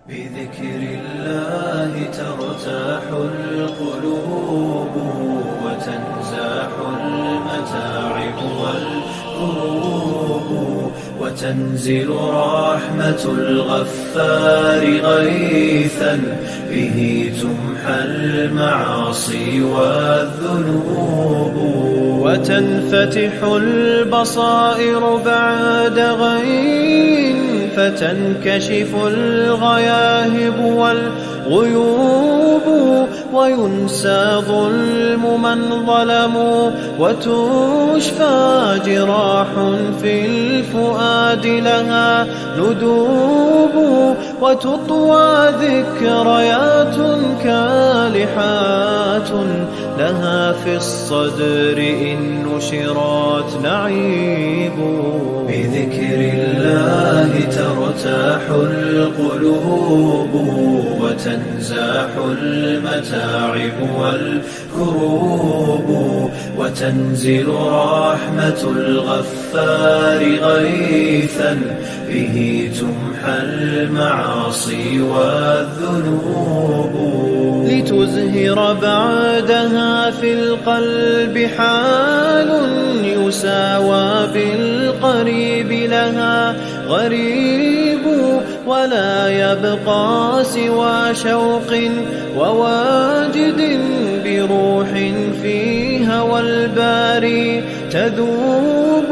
بذكر الله ترتاح القلوب وتنزاح المتاعب والكروب وتنزل رحمة الغفار غيثا به تمحى المعاصي والذنوب وتنفتح البصائر بعد غي فتنكشف الغياهب والغيوب وينسى ظلم من ظلموا وتشفى جراح في الفؤاد لها ندوب وتطوى ذكريات كالحات لها في الصدر إن نشرت نعيب بذكر الله ترتاح القلوب وتنزاح المتاعب والكروب وتنزل رحمة الغفار غيثا به تمحى المعاصي والذنوب لتزهر بعدها في القلب حال يساوى بالقريب لها غريب ولا يبقى سوى شوق وواجد بروح في هوى الباري تذوب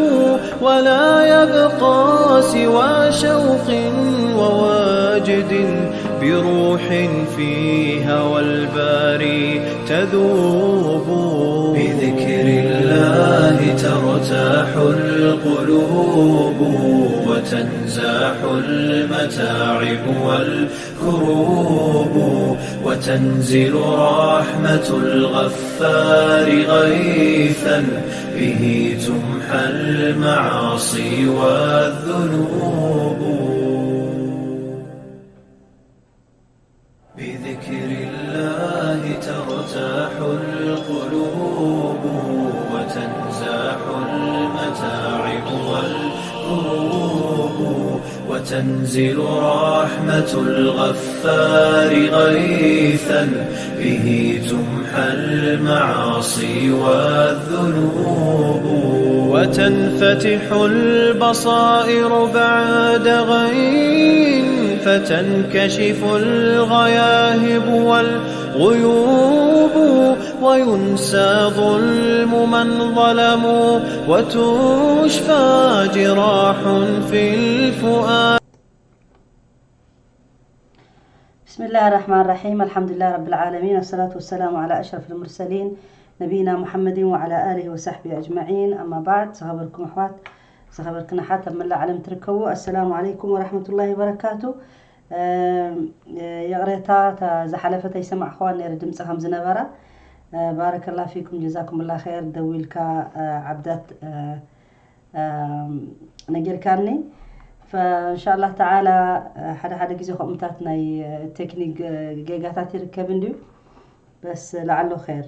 ولا يبقى سوى شوق وواجد بروح في هوى الباري تذوب بذكر الله ترتاح القلوب وتنزاح المتاعب والكروب وتنزل رحمة الغفار غيثا به تمحى المعاصي والذنوب بذكر الله ترتاح القلوب وتنزاح المتاعب والكروب وتنزل رحمة الغفار غيثا به تمحى المعاصي والذنوب وتنفتح البصائر بعد غي فتنكشف الغياهب والغيوب وينسى ظلم من ظلموا وتشفى جراح في الفؤاد بسم الله الرحمن الرحيم. الحمد لله رب العالمين. الصلاة والسلام على أشرف المرسلين نبينا محمد وعلى آله وصحبه أجمعين. أما بعد، ዝኸበርኩም ኣሕዋት፣ ዝኸበርክን ኣሓት ኣብ መላእ ዓለም ትርከቡ፣ ኣሰላሙ ዓለይኩም ወራሕመቱላሂ ወበረካቱ። እም፣ ይቕሬታ፣ እታ ዝሓለፈት ኣይሰማዕኽዋን ነይረ ድምፂ ከም ዝነበራ። ባረከላ ፊኩም፣ ጀዛኩምላ ኸይር። ደዊልካ፣ ዓብዳት፣ ነጊርካኒ። ፈእንሻላህ ተዓላ፣ ሓደ ሓደ ግዜ ከምኡታት ናይ ቴክኒክ ጌጋታት ይርከብ እንድዩ። በስ ለዓሎ ኸይር።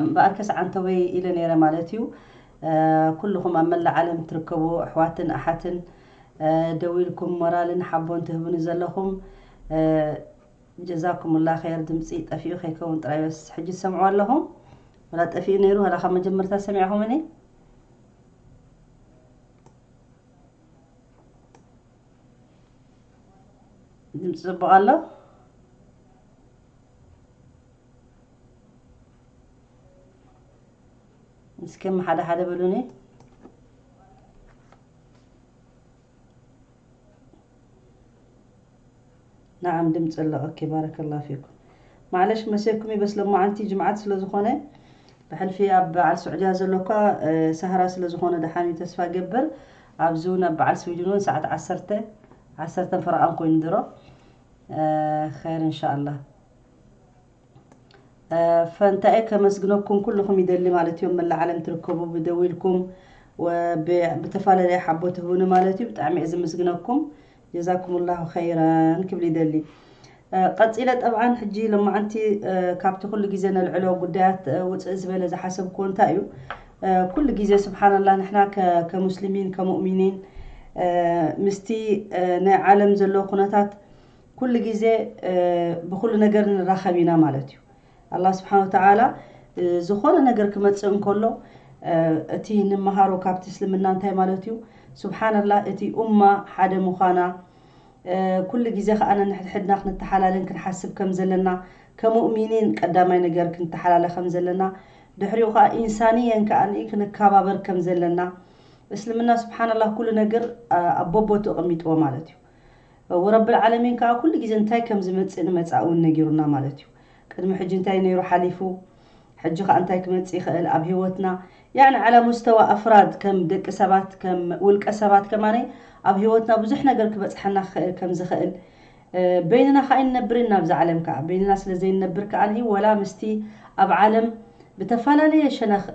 እምበኣርከስ ዓንተወይ ኢለ ነይረ ማለት እዩ። ኩልኹም ኣብ መላእ ዓለም ትርከቡ ኣሕዋትን ኣሓትን፣ ደዊልኩም ሞራልን ሓቦን ትህቡኒ ዘለኹም፣ ጀዛኩምላ ኸይር። ድምፂ ጠፊኡ ከይከውን ጥራይ በስ ሕጂ ትሰምዑ ኣለኹም። ወላ ጠፊኡ ነይሩ፣ ወላ ካብ መጀመርታ ሰሚዕኹምኒ? ድምፂ ፅቡቕ ኣሎ? እስከ ሓደ ሓደ በሉኒ። ናዓም፣ ድምፂ ኣሎ። ኦኬ፣ ባረከላሁ ፊኩም። ማዕለሽ መሴኩም እዩ፣ በስ ለማዓንቲ ጅምዓት ስለ ዝኾነ፣ ብሕልፊ ኣብ በዓል ስዑድያ ዘሎ እኳ፣ እ፣ ሰሃራ ስለ ዝኾነ ደሓን እዩ ተስፋ ገብር። ኣብዚ እውን ኣብ በዓል ስዊድን እውን ሰዓት ዓሰርተ፣ ዓሰርተን ፈረቓን ኮይኑ ድሮ። እ፣ ኸይር እንሻኣላህ። እ፣ ፈንታኤ ከመስግነኩም ኩልኹም ይደሊ ማለት እዮም። መላእ ዓለም ትርከቡ ብደዊልኩም ወብ-፣ ብተፈላለየ ሓቦ ትህቡኒ ማለት እዩ። ብጣዕሚ እየ ዝምስግነኩም። ጀዛኩሙላሁ ኸይራን ክብል ይደሊ። እ፣ ቀጺለ ጠብዓን ሕጂ ሎማዓንቲ፣ እ፣ ካብቲ ኩሉ ግዜ ነልዕሎ ጉዳያት፣ እ፣ ውጽእ ዝበለ ዝሓሰብክዎ እንታይ እዩ? እ፣ ኩሉ ግዜ ስብሓንላህ ንሕና ከ-፣ ከሙስሊሚን ከሙእሚኒን፣ እ፣ ምስቲ፣ እ፣ ናይ ዓለም ዘሎ ኩነታት ኩሉ ግዜ ብኩሉ ነገር ንራኸብ ኢና ማለት እዩ። ኣላ ስብሓን ወተዓላ ዝኾነ ነገር ክመፅእ እንከሎ እቲ ንመሃሮ ካብቲ እስልምና እንታይ ማለት እዩ? ስብሓንላ እቲ ኡማ ሓደ ምዃና ኩሉ ግዜ ከዓ ነንሕድሕድና ክንተሓላለን ክንሓስብ ከም ዘለና ከሙእሚኒን ቀዳማይ ነገር ክንተሓላለ ከም ዘለና ድሕሪኡ ከዓ ኢንሳንየን ከዓ ክንከባበር ከም ዘለና እስልምና ስብሓንላ ኩሉ ነገር ኣብ ቦቦቱ ኣቐሚጥዎ ማለት እዩ። ወረብል ዓለሚን ከዓ ኩሉ ግዜ እንታይ ከም ዝመፅእ ንመፃእ እውን ነጊሩና ማለት እዩ። ቅድሚ ሕጂ እንታይ ነይሩ ሓሊፉ፣ ሕጂ ከዓ እንታይ ክመፅእ ይኽእል ኣብ ህይወትና፣ ያዕኒ ዓላ ሙስተዋ ኣፍራድ ከም ደቂ ሰባት ከም ውልቀ ሰባት ከማነይ ኣብ ህይወትና ብዙሕ ነገር ክበፅሐና ክኽእል ከም ዝኽእል በይንና ከዓ ይንነብር ኢና ኣብዚ ዓለም ከዓ በይንና ስለ ዘይንነብር ከዓ ወላ ምስቲ ኣብ ዓለም ብተፈላለየ ሸነኽ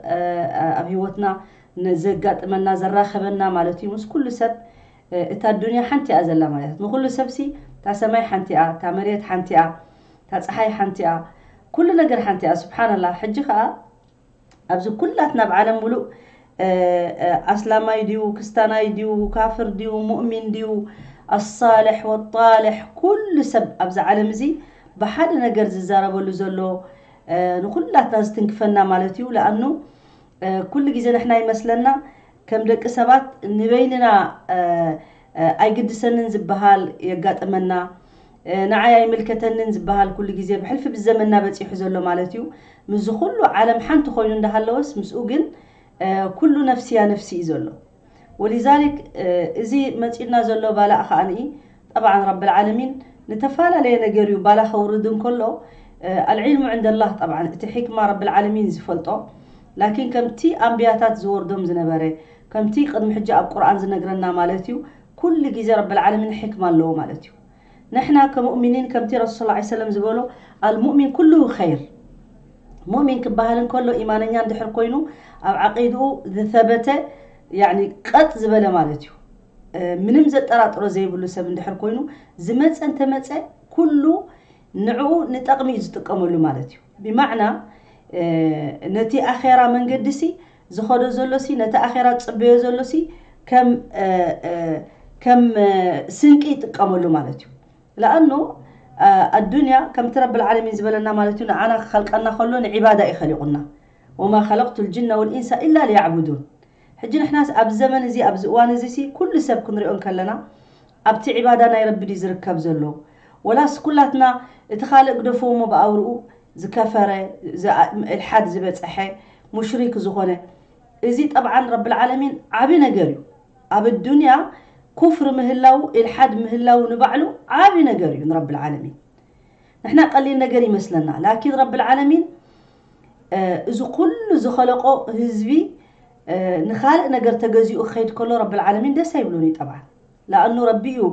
ኣብ ህይወትና ዘጋጥመና ዘራኸበና ማለት እዩ ምስ ኩሉ ሰብ እታ ዱንያ ሓንቲ እያ ዘላ ማለት ንኩሉ ሰብሲ እታ ሰማይ ሓንቲ እያ እታ መሬት ሓንቲ እያ እታ ፀሓይ ሓንቲ እያ ኩሉ ነገር ሓንቲ እያ ስብሓንላ ሕጂ ከዓ ኣብዚ ኩላትና ኣብ ዓለም ሙሉእ ኣስላማይ ድዩ ክስታናይ ድዩ ካፍር ድዩ ሙእሚን ድዩ ኣሳልሕ ወጣልሕ ኩሉ ሰብ ኣብዚ ዓለም እዚ ብሓደ ነገር ዝዛረበሉ ዘሎ ንኩላትና ዝትንክፈና ማለት እዩ ለኣኑ ኩሉ ግዜ ንሕና ይመስለና ከም ደቂ ሰባት ንበይንና ኣይግድሰንን ዝበሃል የጋጥመና ንዓይ ኣይምልከተንን ዝበሃል ኩሉ ግዜ ብሕልፊ ብዘመንና በፂሑ ዘሎ ማለት እዩ ምስዚ ኩሉ ዓለም ሓንቲ ኮይኑ እንዳሃለወስ ምስኡ ግን ኩሉ ነፍስያ ነፍሲ እዩ ዘሎ ወሊዛሊክ እዚ መፂኡና ዘሎ ባላእ ከዓኒ ጠብዓን ረብል ዓለሚን ንተፈላለየ ነገር እዩ ባላ ከውርድ እንከሎ ኣልዕልሙ ዕንደላህ ጠብዓን እቲ ሕክማ ረብል ዓለሚን ዝፈልጦ ላኪን ከምቲ ኣንብያታት ዝወርዶም ዝነበረ ከምቲ ቅድሚ ሕጂ ኣብ ቁርኣን ዝነግረና ማለት እዩ ኩሉ ግዜ ረብል ዓለሚን ሕክማ ኣለዎ ማለት እዩ ንሕና ከሙእሚኒን ከምቲ ረሱል ስ ሰለም ዝበሎ ኣልሙእሚን ኩሉ ኸይር ሙእሚን ክበሃል እንከሎ ኢማነኛ እንድሕር ኮይኑ ኣብ ዓቂድኡ ዝሰበተ ቀጥ ዝበለ ማለት እዩ ምንም ዘጠራጥሮ ዘይብሉ ሰብ እንድሕር ኮይኑ ዝመፀ እንተመፀ ኩሉ ንዕኡ ንጠቕሚ እዩ ዝጥቀመሉ ማለት እዩ ብማዕና ነቲ ኣኼራ መንገዲ ሲ ዝኸዶ ዘሎ ሲ ነቲ ኣኼራ ዝፅበዮ ዘሎ ሲ ከም ከም ስንቂ ይጥቀመሉ ማለት እዩ ለኣኑ ኣዱንያ ከምቲ ረብል ዓለሚን ዝበለና ማለት እዩ ንዓና ክኸልቀና ከሎ ንዒባዳ እዩ ኸሊቑና ወማ ኸለቅቱ ልጅና ወልኢንሳ ኢላ ሊያዕቡዱን ሕጂ ንሕናስ ኣብዚ ዘመን እዚ ኣብዚ እዋን እዚ ሲ ኩሉ ሰብ ክንሪኦ እንከለና ኣብቲ ዒባዳ ናይ ረቢ ድዩ ዝርከብ ዘሎ ወላስ ኩላትና እቲ ካልእ ግደፍዎ እሞ ብኣውርኡ ዝከፈረ እልሓድ ዝበፀሐ ሙሽሪክ ዝኾነ እዚ ጠብዓን ረብል ዓለሚን ዓቢ ነገር እዩ ኣብ ኣዱንያ ኩፍር ምህላው ኢልሓድ ምህላው ንባዕሉ ዓቢ ነገር እዩ ንረብል ዓለሚን ንሕና ቀሊል ነገር ይመስለና ላኪን ረብል ዓለሚን እዚ ኩሉ ዝኸለቆ ህዝቢ ንኻልእ ነገር ተገዚኡ ክኸይድ ከሎ ረብል ዓለሚን ደስ ኣይብሉን እዩ ጠብዓን ለኣኑ ረቢ እዩ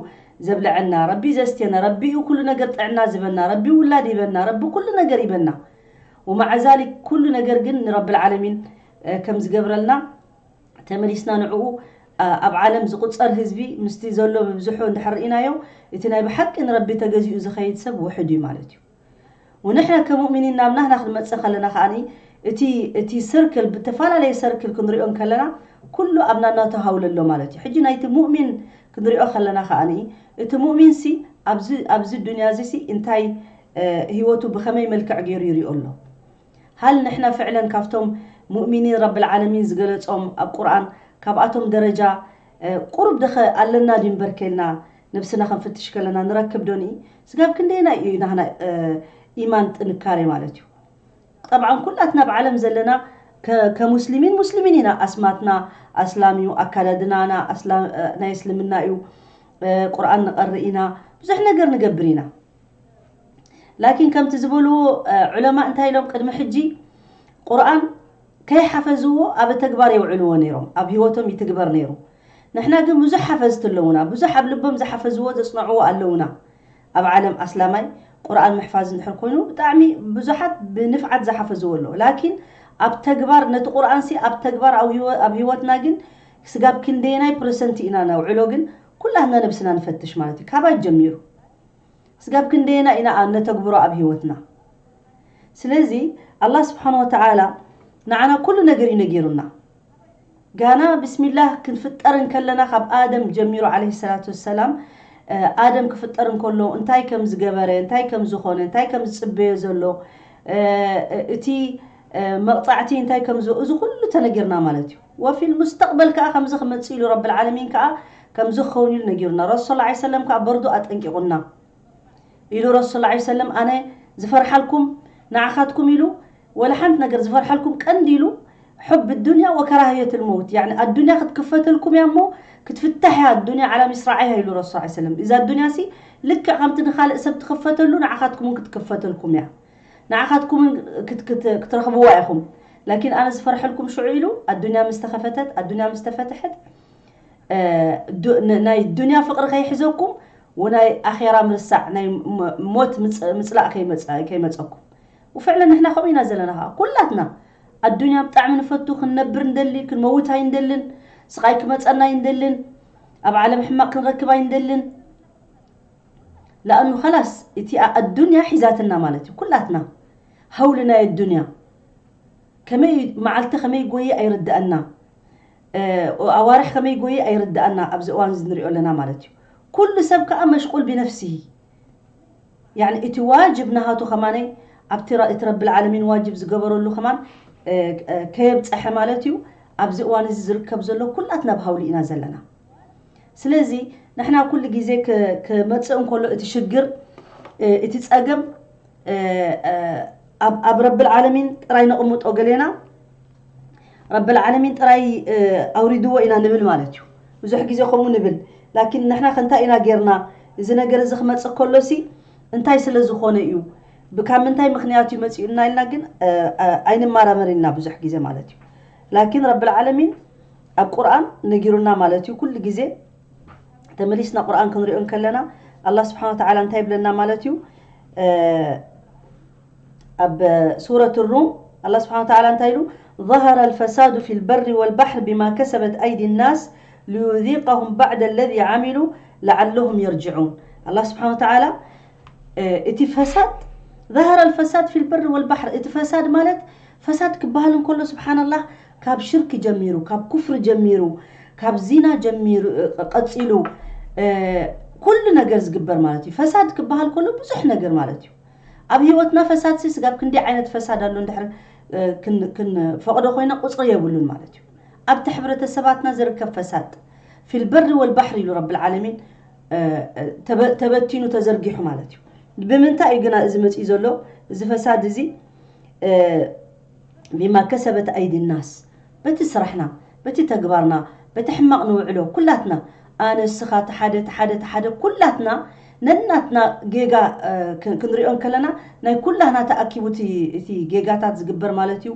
ዘብልዐና ረቢ ዘስትየና ረቢ እዩ ኩሉ ነገር ጥዕና ዝበና ረቢ ውላድ ይበና ረቢ ኩሉ ነገር ይበና ወማዓዛሊክ ኩሉ ነገር ግን ንረብል ዓለሚን ከም ዝገብረልና ተመሊስና ንዕኡ ኣብ ዓለም ዝቁፀር ህዝቢ ምስቲ ዘሎ ምብዝሑ እንድሕር ርኢናዮ እቲ ናይ ብሓቂ ንረቢ ተገዚኡ ዝኸይድ ሰብ ውሕድ እዩ ማለት እዩ ወንሕና ከሙእሚኒን ናብ ናህና ክንመፅእ ከለና ከዓኒ እቲ እቲ ሰርክል ብተፈላለየ ሰርክል ክንሪኦ እንከለና ኩሉ ኣብ ናናቱ ሃውለ ኣሎ ማለት እዩ ሕጂ ናይቲ ሙእሚን ክንሪኦ ከለና ከዓኒ እቲ ሙእሚን ሲ ኣብዚ ኣብዚ ዱንያ እዚ ሲ እንታይ ህይወቱ ብኸመይ መልክዕ ገይሩ ይሪኦ ኣሎ ሃል ንሕና ፍዕለን ካብቶም ሙእሚኒን ረብል ዓለሚን ዝገለፆም ኣብ ቁርኣን ካብኣቶም ደረጃ ቁሩብ ደኸ ኣለና ድዩ እምበር ከልና ነብስና ክንፍትሽ ከለና ንረክብ ዶኒ ስጋብ ክንደየና እዩ ናህና ኢማን ጥንካሬ ማለት እዩ ጠብዓን ኩላትና ኣብ ዓለም ዘለና ከሙስሊሚን ሙስሊሚን ኢና ኣስማትና ኣስላም እዩ ኣካዳድናና ናይ እስልምና እዩ ቁርኣን ንቐርእ ኢና ብዙሕ ነገር ንገብር ኢና ላኪን ከምቲ ዝበልዎ ዑለማ እንታይ ኢሎም ቅድሚ ሕጂ ቁርኣን ከይሓፈዝዎ ኣብ ተግባር የውዕልዎ ነይሮም ኣብ ህይወቶም ይትግበር ነይሩ ንሕና ግን ብዙሕ ሓፈዝቲ ኣለውና ብዙሕ ኣብ ልቦም ዝሓፈዝዎ ዘፅንዕዎ ኣለውና ኣብ ዓለም ኣስላማይ ቁርኣን ምሕፋዝ እንድሕር ኮይኑ ብጣዕሚ ብዙሓት ብንፍዓት ዝሓፈዝዎ ኣለዉ ላኪን ኣብ ተግባር ነቲ ቁርኣንሲ ኣብ ተግባር ኣብ ህይወትና ግን ስጋብ ክንደየናይ ፕረሰንቲ ኢና ነውዕሎ ግን ኩላትና ነብስና ንፈትሽ ማለት እዩ ካባይ ጀሚሩ ስጋብ ክንደየና ኢና ነተግብሮ ኣብ ህይወትና ስለዚ ኣላ ስብሓን ወተዓላ ንዓና ኩሉ ነገር እዩ ነጊሩና ጋና ብስሚላህ ክንፍጠር እንከለና ካብ ኣደም ጀሚሩ ዓለይሂ ሰላቱ ወሰላም ኣደም ክፍጠር እንከሎ እንታይ ከም ዝገበረ፣ እንታይ ከም ዝኾነ፣ እንታይ ከም ዝጽበዮ ዘሎ፣ እቲ መቕጻዕቲ እንታይ ከም ዝ- እዚ ኩሉ ተነጊርና ማለት እዩ። ወፊል ሙስተቕበል ከኣ ከምዚ ክመጽእ ኢሉ ረብል ዓለሚን ከኣ ከምዚ ክኸውን ኢሉ ነጊሩና። ረሱል ሰለላሁ ዐለይሂ ወሰለም ከኣ በርዱ ኣጠንቂቑና ኢሉ ረሱል ሰለላሁ ዐለይሂ ወሰለም፣ ኣነ ዝፈርሓልኩም ንዓኻትኩም ኢሉ ወላ ሓንቲ ነገር ዝፈርሓልኩም ቀንዲ ኢሉ ሑብ ዱንያ ወከራህየት ልመውት፣ ያኒ ኣዱንያ ክትክፈተልኩም እያ እሞ ክትፍታሕ እያ ኣዱንያ ዓላ ሚስራዓይሃ ኢሉ ረሱል ሰለላሁ ዐለይሂ ወሰለም። እዛ ኣዱንያ ሲ ልክዕ ከምቲ ንኻልእ ሰብ ትኽፈተሉ ንዓኻትኩም እውን ክትክፈተልኩም እያ። ንዓኻትኩም እውን ክት- ክት- ክትረኽብዋ ኢኹም። ላኪን ኣነ ዝፈርሐልኩም ሽዑ ኢሉ ኣዱንያ ምስ ተኸፈተት፣ ኣዱንያ ምስ ተፈትሐት እ፣ ዱ- ን- ናይ ዱንያ ፍቕሪ ከይሕዘኩም ወናይ ኣኼራ ምርሳዕ ናይ ሞ- ሞት ምጽ- ምጽላእ ከይመጽ- ከይመጸኩም። ውፍዕለ ንሕና ከምኡ ኢና ዘለና ኸዓ ኩላትና ኣዱንያ ብጣዕሚ ንፈቱ፣ ክንነብር እንደሊ፣ ክንመውት ኣይንደልን፣ ስቓይ ክመጸና ኣይንደልን፣ ኣብ ዓለም ሕማቕ ክንረክብ ኣይንደልን። ለኣኑ ኸላስ እቲ ኣዱንያ ሒዛትና ማለት እዩ። ኩላትና ሃውሊ ናይ ኣዱንያ ከመይ መዓልቲ ከመይ ጎየ ኣይርድኣና፣ ኣዋርሕ ከመይ ጎየ ኣይርድኣና ኣብዚ እዋን እዚ ንሪኦ ኣለና ማለት እዩ። ኩሉ ሰብ ከዓ መሽቁል ብነፍሲ ያኒ እቲ ዋጅብ ናሃቱ ከማነይ ኣብቲ እቲ ረብል ዓለሚን ዋጅብ ዝገበረሉ ከማን ከየብፀሐ ማለት እዩ። ኣብዚ እዋን እዚ ዝርከብ ዘሎ ኩላትና ብሃውሊ ኢና ዘለና። ስለዚ ንሕና ኩሉ ግዜ ክመፅእ እንከሎ እቲ ሽግር እቲ ፀገም ኣብ ረብል ዓለሚን ጥራይ ነቕምጦ ገሌና ረብል ዓለሚን ጥራይ ኣውሪድዎ ኢና ንብል ማለት እዩ። ብዙሕ ግዜ ከምኡ ንብል። ላኪን ንሕና ከ እንታይ ኢና ጌርና? እዚ ነገር እዚ ክመፅእ ከሎሲ እንታይ ስለ ዝኾነ እዩ? ካብ ምንታይ ምኽንያት እዩ መፂኡልና ኢልና ግን ኣይንማራመር ኢና ብዙሕ ግዜ ማለት እዩ። ላኪን ረብል ዓለሚን ኣብ ቁርኣን ነጊሩና ማለት እዩ። ኩሉ ግዜ ተመሊስና ቁርኣን ክንሪኦ እንከለና ኣላህ ስብሓን ወተዓላ እንታይ ይብለና ማለት እዩ? ኣብ ሱረት ሩም ኣላህ ስብሓን ወተዓላ እንታይ ኢሉ? ظهر الفساد في البر والبحر بما كسبت أيدي الناس ليذيقهم بعض الذي عملوا لعلهم يرجعون። ኣላህ ስብሓን ወተዓላ እቲ ፈሳድ ظهر الفساد في البر والبحر እቲ ፈሳድ ማለት ፈሳድ ክበሃል እንከሎ ስብሓንላህ ካብ ሽርክ ጀሚሩ ካብ ኩፍሪ ጀሚሩ ካብ ዚና ጀሚሩ ቀፂሉ ኩሉ ነገር ዝግበር ማለት እዩ። ፈሳድ ክበሃል ከሎ ብዙሕ ነገር ማለት እዩ። ኣብ ህይወትና ፈሳድ ሲ ስጋብ ክንደይ ዓይነት ፈሳድ ኣሎ እንድሕር ክንፈቕዶ ኮይና ቁፅሪ የብሉን ማለት እዩ። ኣብቲ ሕብረተሰባትና ዝርከብ ፈሳድ ፊልበሪ ወልባሕሪ ኢሉ ረብል ዓለሚን ተበቲኑ ተዘርጊሑ ማለት እዩ። ብምንታይ እዩ ግና እዚ መፅኡ ዘሎ? እዚ ፈሳድ እዚ ቢማ ከሰበት ኣይዲ ናስ በቲ ስራሕና በቲ ተግባርና በቲ ሕማቕ ንውዕሎ ኩላትና ኣነ እስኻ ተሓደ ተሓደ ተሓደ ኩላትና ነናትና ጌጋ ክንሪኦ እንከለና ናይ ኩላህና ተኣኪቡ እቲ ጌጋታት ዝግበር ማለት እዩ።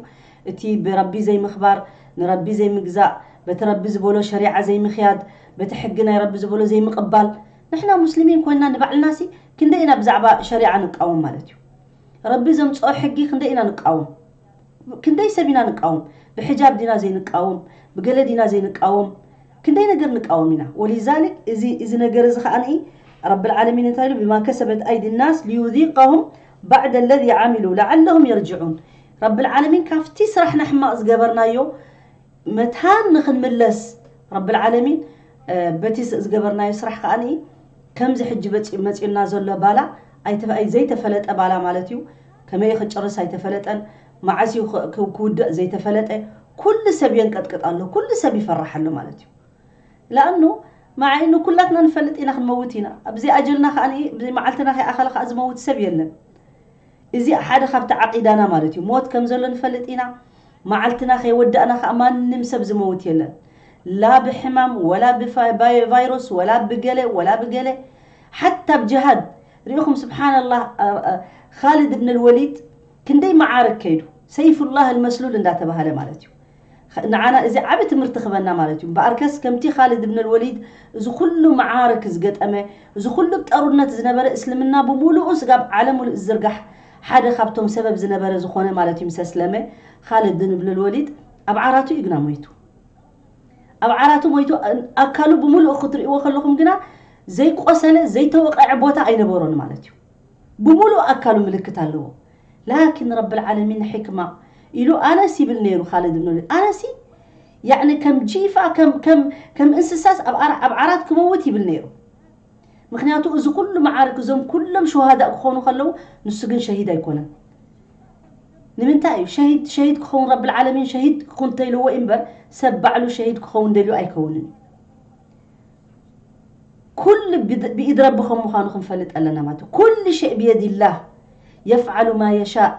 እቲ ብረቢ ዘይምኽባር፣ ንረቢ ዘይምግዛእ፣ በቲ ረቢ ዝበሎ ሸሪዓ ዘይምኽያድ፣ በቲ ሕጊ ናይ ረቢ ዝበሎ ዘይምቕባል። ንሕና ሙስሊሚን ኮይንና ንባዕልናሲ ክንደይ ኢና ብዛዕባ ሸሪዓ ንቃወም ማለት እዩ። ረቢ ዘምፅኦ ሕጊ ክንደይ ኢና ንቃወም? ክንደይ ሰብ ኢና ንቃወም? ብሕጃብ ዲና ዘይንቃወም? ብገለ ዲና ዘይንቃወም? ክንደይ ነገር ንቃወም ኢና። ወሊዛሊክ እዚ እዚ ነገር እዚ ከዓ ረብል ዓለሚን እንታይ ኢሉ? ቢማ ከሰበት ኣይዲ ናስ ሊዩዚቀሁም ባዕደ ለዚ ዓሚሉ ለዓለሁም የርጅዑን። ረብል ዓለሚን ካብቲ ስራሕና ሕማቕ ዝገበርናዮ መታን ንኽንምለስ ረብል ዓለሚን በቲ ዝገበርናዮ ስራሕ ከዓ ከምዚ ሕጂ መፂኡና ዘሎ ባላ ዘይተፈለጠ ባላ ማለት እዩ። ከመይ ክጭርስ ኣይተፈለጠን፣ መዓስ እዩ ክውድእ ዘይተፈለጠ። ኩሉ ሰብ የንቀጥቅጥ ኣሎ፣ ኩሉ ሰብ ይፈራሕ ኣሎ ማለት እዩ። ለኣኑ ማዓይኑ ኩላትና ንፈልጥ ኢና ክንመውት ኢና። ኣብዚ ኣጀልና ከዓ መዓልትና ከይኣኸለ ከዓ ዝመውት ሰብ የለን። እዚ ሓደ ካብቲ ዓቂዳና ማለት እዩ። ሞት ከም ዘሎ ንፈልጥ ኢና። መዓልትና ከይወዳእና ከዓ ማንም ሰብ ዝመውት የለን። ላ ብሕማም ወላ ብቫይረስ ወላ ብገለ ወላ ብገለ ሓታ ብጅሃድ ሪኢኹም ስብሓንላህ። ኻልድ እብን ልወሊድ ክንደይ መዓርክ ከይዱ ሰይፉላህ ልመስሉል እንዳተባሃለ ማለት እዩ። ንዓና እዚ ዓቢ ትምህርቲ ክበና ማለት እዩ። እምበኣርከስ ከምቲ ኻልድ እብን ልወሊድ እዚ ኩሉ መዓርክ ዝገጠመ እዚ ኩሉ ብ ጠሩነት ዝነበረ እስልምና ብምሉኡ ስጋብ ዓለም ሙሉእ ዝዝርጋሕ ሓደ ካብቶም ሰበብ ዝነበረ ዝኾነ ማለት እዩ። ምስ ኣስለመ ኻልድ ብን ልወሊድ ኣብ ዓራቱ እዩ ግና ሞይቱ። ኣብ ዓራቱ ሞይቱ። ኣካሉ ብምሉኡ ክትርእይዎ ከለኹም ግና ዘይቆሰለ ዘይተወቐዐ ቦታ ኣይነበሮን ማለት እዩ። ብምሉእ ኣካሉ ምልክት ኣለዎ። ላኪን ረብል ዓለሚን ሕክማ ኢሉ ኣነስ ይብል ነይሩ ኻልድ ብን ልወሊድ ኣነሲ ያዕኒ ከም ጂፋ ከም እንስሳስ ኣብ ዓራት ክመውት ይብል ነይሩ። ምክንያቱ እዚ ኩሉ መዓርክ እዞም ኩሎም ሹሃዳእ ክኾኑ ከለዉ ንሱ ግን ሸሂድ ኣይኮነን። ንምንታይ እዩ ሸሂድ ሸሂድ ክኸውን? ረብል ዓለሚን ሸሂድ ክኹን ተይልዎ እምበር ሰብ ባዕሉ ሸሂድ ክኸውን ደልዩ ኣይከውንን እዩ። ኩሉ ብድ- ብኢድ ረቢ ከም ምዃኑ ክንፈልጥ ኣለና ማለት እዩ። ኩሉ ሸይ ብየድላህ የፍዓሉ ማ የሻእ።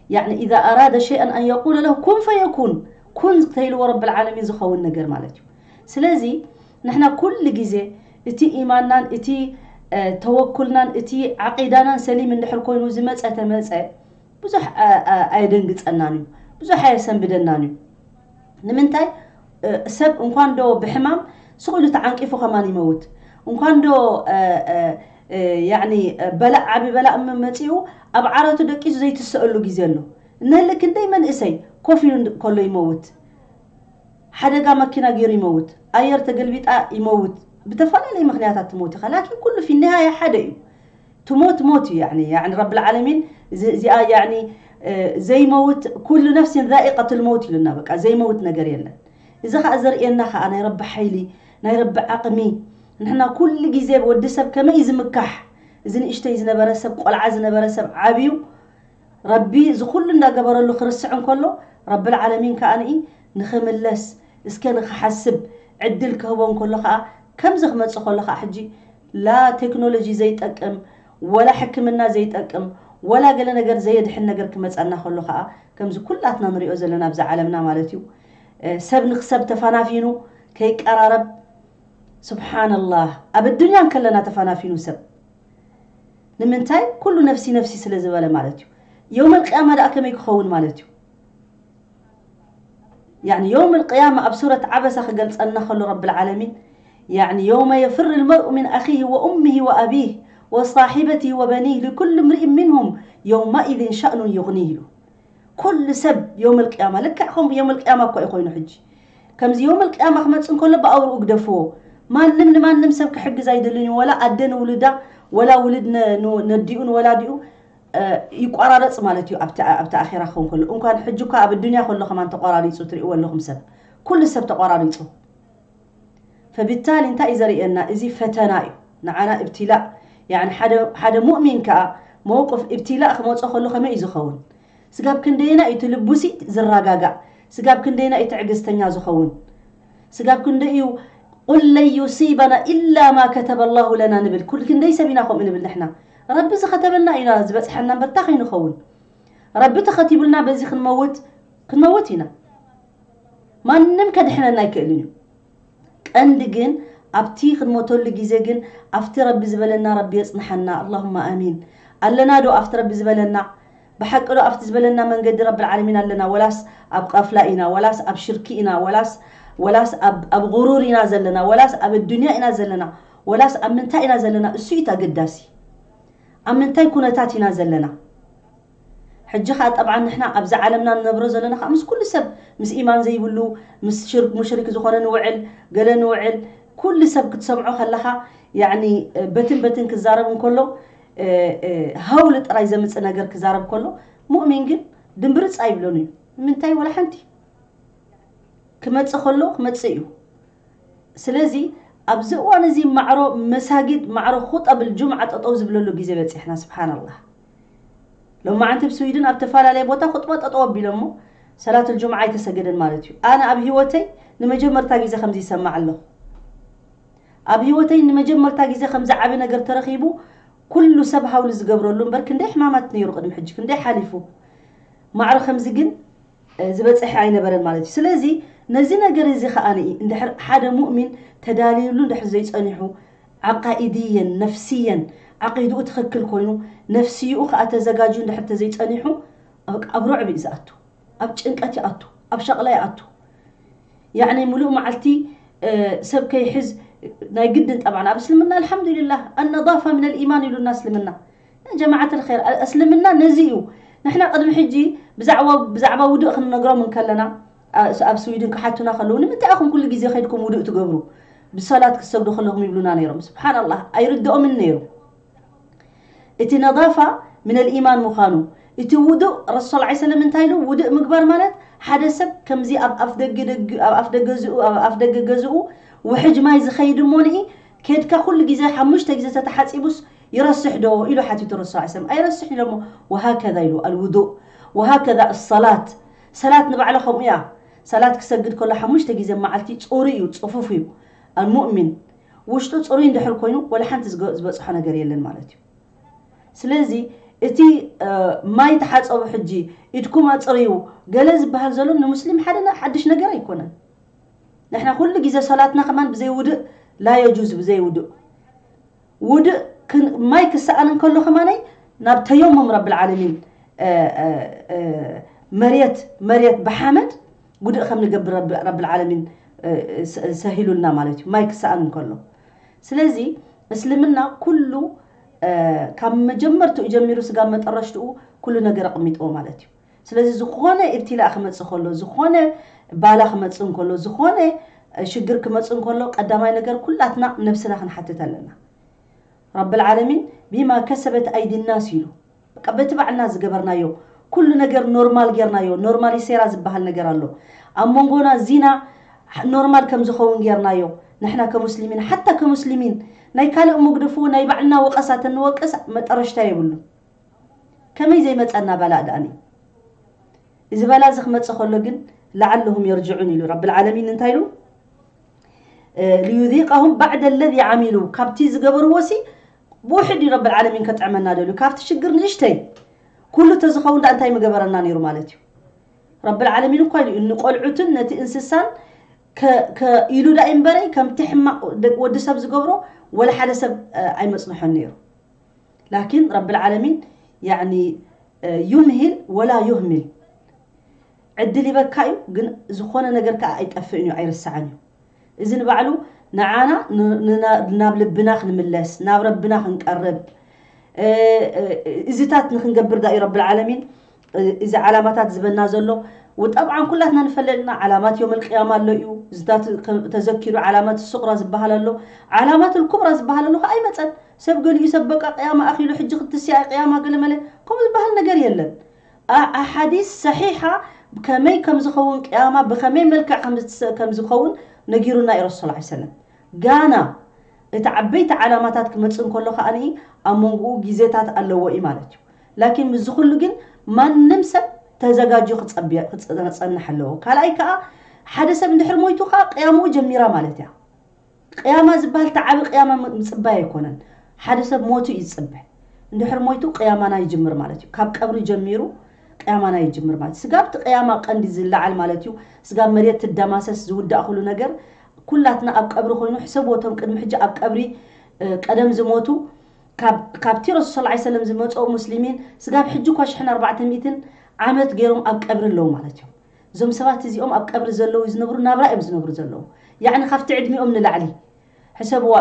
ያዕኒ ኢዛ ኣራደ ሸይኣን ኣን የቁለ ለሁ ኩን ፈየኩን፣ ኩን ተይልዎ ረብል ዓለሚን ዝኸውን ነገር ማለት እዩ። ስለዚ ንሕና ኩሉ ግዜ እቲ ኢማንናን እቲ ተወኩልናን እቲ ዓቂዳናን ሰሊም እንድሕር ኮይኑ ዝመፀ ተመፀ ብዙሕ ኣየደንግፀናን እዩ፣ ብዙሕ ኣየሰንብደናን እዩ። ንምንታይ ሰብ እንኳን ዶ ብሕማም ስቕ ኢሉ ተዓንቂፉ ከማን ይመውት። እንኳን ዶ ያኒ በላእ ዓቢ በላእ መፂኡ ኣብ ዓረቱ ደቂሱ ዘይትሰአሉ ግዜ ኣሎ። እነህሊ ክንደይ መንእሰይ ኮፍ ኢሉ ከሎ ይመውት። ሓደጋ መኪና ገይሩ ይመውት፣ ኣየር ተገልቢጣ ይመውት። ብተፈላለየ ምክንያታት ትመውት ኢኻ። ላኪን ኩሉ ፊ ኒሃያ ሓደ እዩ። ትሞት ሞት እዩ። ያኒ ያኒ ረብል ዓለሚን እዚ- እዚኣ ያኒ ዘይመውት ኩሉ ነፍሲን ዛኢቀቱል መውት ኢሉና። በቃ ዘይመውት ነገር የለን። እዚ ከዓ ዘርእየና ከዓ ናይ ረቢ ሓይሊ፣ ናይ ረቢ ዓቕሚ። ንሕና ኩሉ ግዜ ወዲ ሰብ ከመይ እዩ ዝምካሕ? እዚ ንእሽተይ ዝነበረ ሰብ፣ ቆልዓ ዝነበረ ሰብ ዓብዩ ረቢ እዚ ኩሉ እንዳገበረሉ ክርስዕ እንከሎ ረብል ዓለሚን ከዓ ንኢ ንኽምለስ እስከ ንኽሓስብ ዕድል ክህቦ እንከሎ ከዓ ከምዚ ክመፅእ ከሎ ከዓ ሕጂ ላ ቴክኖሎጂ ዘይጠቅም ወላ ሕክምና ዘይጠቅም ወላ ገለ ነገር ዘየድሕን ነገር ክመፀና ከሎ ከዓ ከምዚ ኩላትና ንሪኦ ዘለና ኣብዚ ዓለምና ማለት እዩ ሰብ ንክሰብ ተፋናፊኑ ከይቀራረብ ስብሓንላህ ኣብ ኣዱንያ እንከለና ተፋናፊኑ ሰብ ንምንታይ ኩሉ ነፍሲ ነፍሲ ስለ ዝበለ ማለት እዩ የውመል ቅያማ ደኣ ከመይ ክኸውን ማለት እዩ يعني يوم القيامة ኣብ ሱረት ዓበሳ ክገልጸልና ከሎ ረብል ዓለሚን يعني يوم يفر المرء من أخيه وأمه وأبيه وصاحبته وبنيه لكل امرئ منهم يومئذ شأن يغنيه ኢሉ ኩሉ ሰብ የውመል ቅያማ ልክዕ ከም የውመል ቅያማ እኮ እዩ ኮይኑ ሕጂ ከምዚ የውመል ቅያማ ክመጽእ እንከሎ ብኣውርኡ ግደፍዎ ማንም ንማንም ሰብ ክሕግዝ ኣይደልን እዩ ወላ ኣደ ንውልዳ ወላ ውልድ ነዲኡ ንወላዲኡ ይቋራረጽ ማለት እዩ ኣብቲ ኣብቲ ኣኼራ ክኸውን ከሎ እንኳን ሕጂ እኳ ኣብ ኣዱንያ ከሎ ከማን ተቋራሪጹ ትርእይዎ ኣለኹም ሰብ ኩሉ ሰብ ተቋራሪጹ ፈብታሊ እንታይ እዩ ዘርእየና እዚ ፈተና እዩ ንዓና እብትላእ يعني ሓደ ሓደ ሙእሚን ከኣ መውቅፍ እብትላእ ክመጾ ከሎ ከመይ እዩ ዝኸውን ስጋብ ክንደየና እዩ እቲ ልቡሲ ዝረጋጋእ ስጋብ ክንደየና እዩ ትዕግስተኛ ዝኸውን ስጋብ ክንደይ እዩ قل لن يصيبنا إلا ما كتب الله لنا ንብል ኩል ክንደይ ሰብ ኢና ከምኡ ንብል ንሕና ረቢ ዝኸተበልና ኢና ዝበፅሐና እምበር እንታይ ከይንኸውን ረቢ ተኸቲቡልና በዚ ክንመውት ክንመውት ኢና ማንም ከድሕነና ኣይክእልን እዩ ቀንዲ ግን ኣብቲ ክንሞተሉ ግዜ ግን ኣብቲ ረቢ ዝበለና ረቢ የፅንሓና اللهم آمين ኣለና ዶ ኣብቲ ረቢ ዝበለና ብሓቂ ዶ ኣብቲ ዝበለና መንገዲ ረብል ዓለሚን ኣለና ወላስ ኣብ ቀፍላ ኢና ወላስ ኣብ ሽርኪ ኢና ወላስ ወላስ ኣብ ኣብ غرور ኢና ዘለና ወላስ ኣብ ኣዱንያ ኢና ዘለና ወላስ ኣብ ምንታይ ኢና ዘለና እሱ እዩ ኣገዳሲ ኣብ ምንታይ ኩነታት ኢና ዘለና ሕጂ ኸዓ ጠብዓ ንሕና ኣብዚ ዓለምና ንነብሮ ዘለና ከዓ ምስ ኩሉ ሰብ ምስ ኢማን ዘይብሉ ምስ ሽርክ ሙሽሪክ ዝኾነ ንውዕል ገለ ንውዕል ኩሉ ሰብ ክትሰምዖ ከለኻ ያኒ በትን በትን ክዛረብ እንከሎ ሃውሊ ጥራይ ዘምፅእ ነገር ክዛረብ ከሎ ሙእሚን ግን ድንብርፅ ኣይብሎን እዩ ምንታይ ወላ ሓንቲ ክመፅእ ከሎ ክመፅእ እዩ ስለዚ ኣብዚ እዋን እዚ ማዕሮ መሳጊድ ማዕሮ ኹጠብል ጁምዓ ጠጠው ዝብለሉ ግዜ በፂሕና ስብሓንላህ ሎማዓንቲ ኣብ ስዊድን ኣብ ተፈላለየ ቦታ ኹጥባ ጠጠው ኣቢሎሞ ሰላት ልጁምዓ ኣይተሰገደን ማለት እዩ ኣነ ኣብ ህይወተይ ንመጀመርታ ግዜ ከምዚ ይሰማዕ ኣለኹ ኣብ ህይወተይ ንመጀመርታ ግዜ ከምዚ ዓቢ ነገር ተረኺቡ ኩሉ ሰብ ሃውሊ ዝገብረሉ እምበር ክንደይ ሕማማት ነይሩ ቅድሚ ሕጂ ክንደይ ሓሊፉ ማዕረ ከምዚ ግን ዝበፅሐ ኣይነበረን ማለት እዩ ስለዚ ነዚ ነገር እዚ ከዓ ንኢ እንድሕር ሓደ ሙእሚን ተዳልዩሉ እንድሕር ዘይፀኒሑ ዓቃኢድየን ነፍስየን ዓቂድኡ ትኽክል ኮይኑ ነፍስይኡ ከዓ ተዘጋጅዩ እንድሕር ተዘይፀኒሑ ኣብ ሩዕብ እዩ ዝኣቱ ኣብ ጭንቀት ይኣቱ ኣብ ሸቕላ ይኣቱ ያዕኒ ሙሉእ መዓልቲ ሰብ ከይሕዝ ናይ ግድን ጠብዓን ኣብ እስልምና ኣልሓምዱሊላህ ኣነዳፋ ምን ልኢማን ኢሉና እስልምና ጀማዓት ልኸይር እስልምና ነዚ እዩ ንሕና ቅድሚ ሕጂ ብዛዕባ ውድእ ክንነግሮም እንከለና ኣብ ስዊድን ክሓቱና ከለዉ ንምንታይ ኢኹም ኩሉ ግዜ ከይድኩም ውድእ ትገብሩ ብሰላት ክትሰግዱ ከለኹም ይብሉና ነይሮም ስብሓንላህ ኣይርድኦምን ነይሩ እቲ ነዳፋ ምን ልኢማን ምዃኑ እቲ ውዱእ ረሱል ላ ሰለም እንታይ ኢሉ ውዱእ ምግባር ማለት ሓደ ሰብ ከምዚ ኣብ ኣፍደገ ገዝኡ ኣብ ኣፍደገ ገዝኡ ውሕጅ ማይ ዝኸይድ እሞ ንኢ ኬድካ ኩሉ ግዜ ሓሙሽተ ግዜ ተተሓፂቡስ ይረስሕ ዶ ኢሉ ሓቲቱ ረሱል ሰለም። ኣይረስሕ ኢሎሞ። ወሃከዛ ኢሉ ኣልውዱእ ወሃከዛ ሰላት። ሰላት ንባዕላ ከምኡ እያ። ሰላት ክሰግድ ከሎ ሓሙሽተ ግዜ መዓልቲ ፅሩይ እዩ፣ ፅፉፍ እዩ። ኣልሙእሚን ውሽጡ ፅሩይ እንድሕር ኮይኑ ወላ ሓንቲ ዝበፅሖ ነገር የለን ማለት እዩ። ስለዚ እቲ ማይ ተሓፀቡ ሕጂ ኢድኩም ኣፅርዩ ገለ ዝበሃል ዘሎ ንሙስሊም ሓደ ሓድሽ ነገር ኣይኮነን። ንሕና ኩሉ ግዜ ሰላትና ከማን ብዘይ ውድእ ላ የጁዝ፣ ብዘይ ውድእ ውድእ ማይ ክሰኣን እንከሎ ከማነይ ናብ ተየሙም ረብል ዓለሚን መሬት መሬት ብሓመድ ውድእ ከም ንገብር ረብል ዓለሚን ሰሂሉልና ማለት እዩ፣ ማይ ክሰኣን እንከሎ። ስለዚ እስልምና ኩሉ ካብ መጀመርትኡ ጀሚሩ ስጋብ መጠረሽትኡ ኩሉ ነገር ኣቕሚጥዎ ማለት እዩ። ስለዚ ዝኾነ ኢብትላእ ክመፅእ ከሎ፣ ዝኾነ ባላ ክመፅእ እንከሎ፣ ዝኾነ ሽግር ክመፅእ እንከሎ ቀዳማይ ነገር ኩላትና ነብስና ክንሓትት ኣለና። ረብል ዓለሚን ቢማ ከሰበት ኣይዲ ናስ ኢሉ። በቃ በቲ ባዕልና ዝገበርናዮ ኩሉ ነገር ኖርማል ጌርናዮ። ኖርማሊ ሴራ ዝበሃል ነገር ኣሎ። ኣብ መንጎና ዚና ኖርማል ከም ዝኸውን ጌርናዮ። ንሕና ከሙስሊሚን ሓታ ከሙስሊሚን ናይ ካልእ ምግድፉ ናይ ባዕልና ወቀሳ ተንወቅስ መጠረሽታ የብሉን። ከመይ ዘይመፀና ባላእ ደኣኒ። እዚ ባላ እዚ ክመፅእ ከሎ ግን ለዓለሁም የርጅዑን ኢሉ ረብል ዓለሚን እንታይ ኢሉ? ሊዩዚቀሁም ባዕደ ለዚ ዓሚሉ፣ ካብቲ ዝገበርዎ ሲ ብውሕድ እዩ ረብል ዓለሚን ከጥዕመና ደልዩ። ካብቲ ሽግር ንእሽተይ ኩሉ ተዝኸውን ዳ እንታይ ምገበረና ነይሩ ማለት እዩ። ረብል ዓለሚን እኳ ኢሉ ንቆልዑትን ነቲ እንስሳን ኢሉ ዳ እምበረይ ከምቲ ሕማቕ ወዲ ሰብ ዝገብሮ ወላ ሓደ ሰብ ኣይመጽንሖን ነይሩ። ላኪን ረብል ዓለሚን ያኒ ዩምሂል ወላ ዩህሚል፣ ዕድል ይበካ እዩ፣ ግን ዝኾነ ነገር ከዓ ኣይጠፍእን እዩ፣ ኣይርሳዕን እዩ። እዚ ንባዕሉ ንዓና ናብ ልብና ክንምለስ፣ ናብ ረብና ክንቀርብ፣ እዚታት ንክንገብር ዳ እዩ ረብል ዓለሚን እዚ ዓላማታት ዝበና ዘሎ። ወጠብዓን ኩላትና ንፈለጥና ዓላማት ዮም ልቅያማ ኣሎ እዩ። እዚታት ተዘኪሩ ዓላማት ሱቅራ ዝበሃል ኣሎ፣ ዓላማት ልኩብራ ዝበሃል ኣሎ ከዓ ኣይመፀን። ሰብ ገሊኡ ሰብ በቃ ቅያማ ኣኺሉ ሕጂ ክትስያ ቅያማ ገለመለ ከምኡ ዝበሃል ነገር የለን። ኣሓዲስ ሰሒሓ ከመይ ከም ዝኸውን ቅያማ ብኸመይ መልክዕ ከም ዝኸውን ነጊሩና እዩ ረሱል ሰለም። ጋና እቲ ዓበይቲ ዓላማታት ክመፅእ እንከሎ ከዓኒ ኣብ መንጎኡ ግዜታት ኣለዎ እዩ ማለት እዩ። ላኪን ምስዚ ኩሉ ግን ማንም ሰብ ተዘጋጅዩ ክፀንሕ ኣለዎ። ካልኣይ ከዓ ሓደ ሰብ እንድሕር ሞይቱ ከዓ ቅያምኡ ጀሚራ ማለት እያ። ቅያማ ዝበሃል ተዓቢ ቅያማ ምፅባይ ኣይኮነን። ሓደ ሰብ ሞቱ እዩ ዝፅበ። እንድሕር ሞይቱ ቅያማና ይጅምር ማለት እዩ። ካብ ቀብሪ ጀሚሩ ቅያማና ይጅምር ማለት እዩ። ስጋብ እቲ ቅያማ ቀንዲ ዝለዓል ማለት እዩ። ስጋብ መሬት ትደማሰስ ዝውዳእ ኩሉ ነገር ኩላትና ኣብ ቀብሪ ኮይኑ ሕሰብዎ። እቶም ቅድሚ ሕጂ ኣብ ቀብሪ ቀደም ዝሞቱ ካብቲ ረሱል ሰለላሁ ዐለይሂ ወሰለም ዝመፅኦ ሙስሊሚን ስጋብ ሕጂ እኳ ሽሕን ኣርባዕተ ሚእትን ዓመት ገይሮም ኣብ ቀብሪ ኣለዉ ማለት እዮም። እዞም ሰባት እዚኦም ኣብ ቀብሪ ዘለዉ ዝነብሩ ናብራ እዮም ዝነብሩ ዘለዉ። ያዕኒ ካብቲ ዕድሚኦም ንላዕሊ ሕሰብዋ።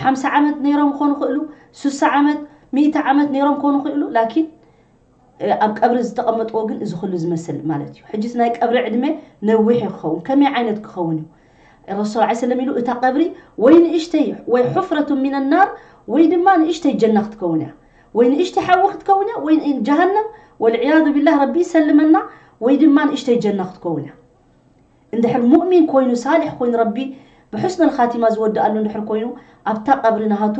ሓምሳ ዓመት ነይሮም ክኾኑ ይኽእሉ፣ ሱሳ ዓመት፣ ሚእቲ ዓመት ነይሮም ክኾኑ ይኽእሉ። ላኪን ኣብ ቀብሪ ዝተቐመጥዎ ግን እዚ ኩሉ ዝመስል ማለት እዩ። ሕጂስ ናይ ቀብሪ ዕድመ ነዊሕ እዩ ክኸውን። ከመይ ዓይነት ክኸውን እዩ? ረሱል ዐ ሰለም ኢሉ እታ ቀብሪ ወይ ንእሽተይ ወይ ሑፍረቱ ሚን ናር ወይ ድማ ንእሽተይ ጀና ክትከውን እያ፣ ወይ ንእሽተይ ሓዊ ክትከውን እያ፣ ወይ ጀሃነም ወልዕያዙ ቢላህ ረቢ ይሰልመና፣ ወይ ድማ ንእሽተይ ጀና ክትከውን እያ። እንድሕር ሙእሚን ኮይኑ ሳሊሕ ኮይኑ ረቢ ብሑስነል ኻቲማ ዝወድኣሉ እንድሕር ኮይኑ ኣብታ ቀብሪ ናሃቱ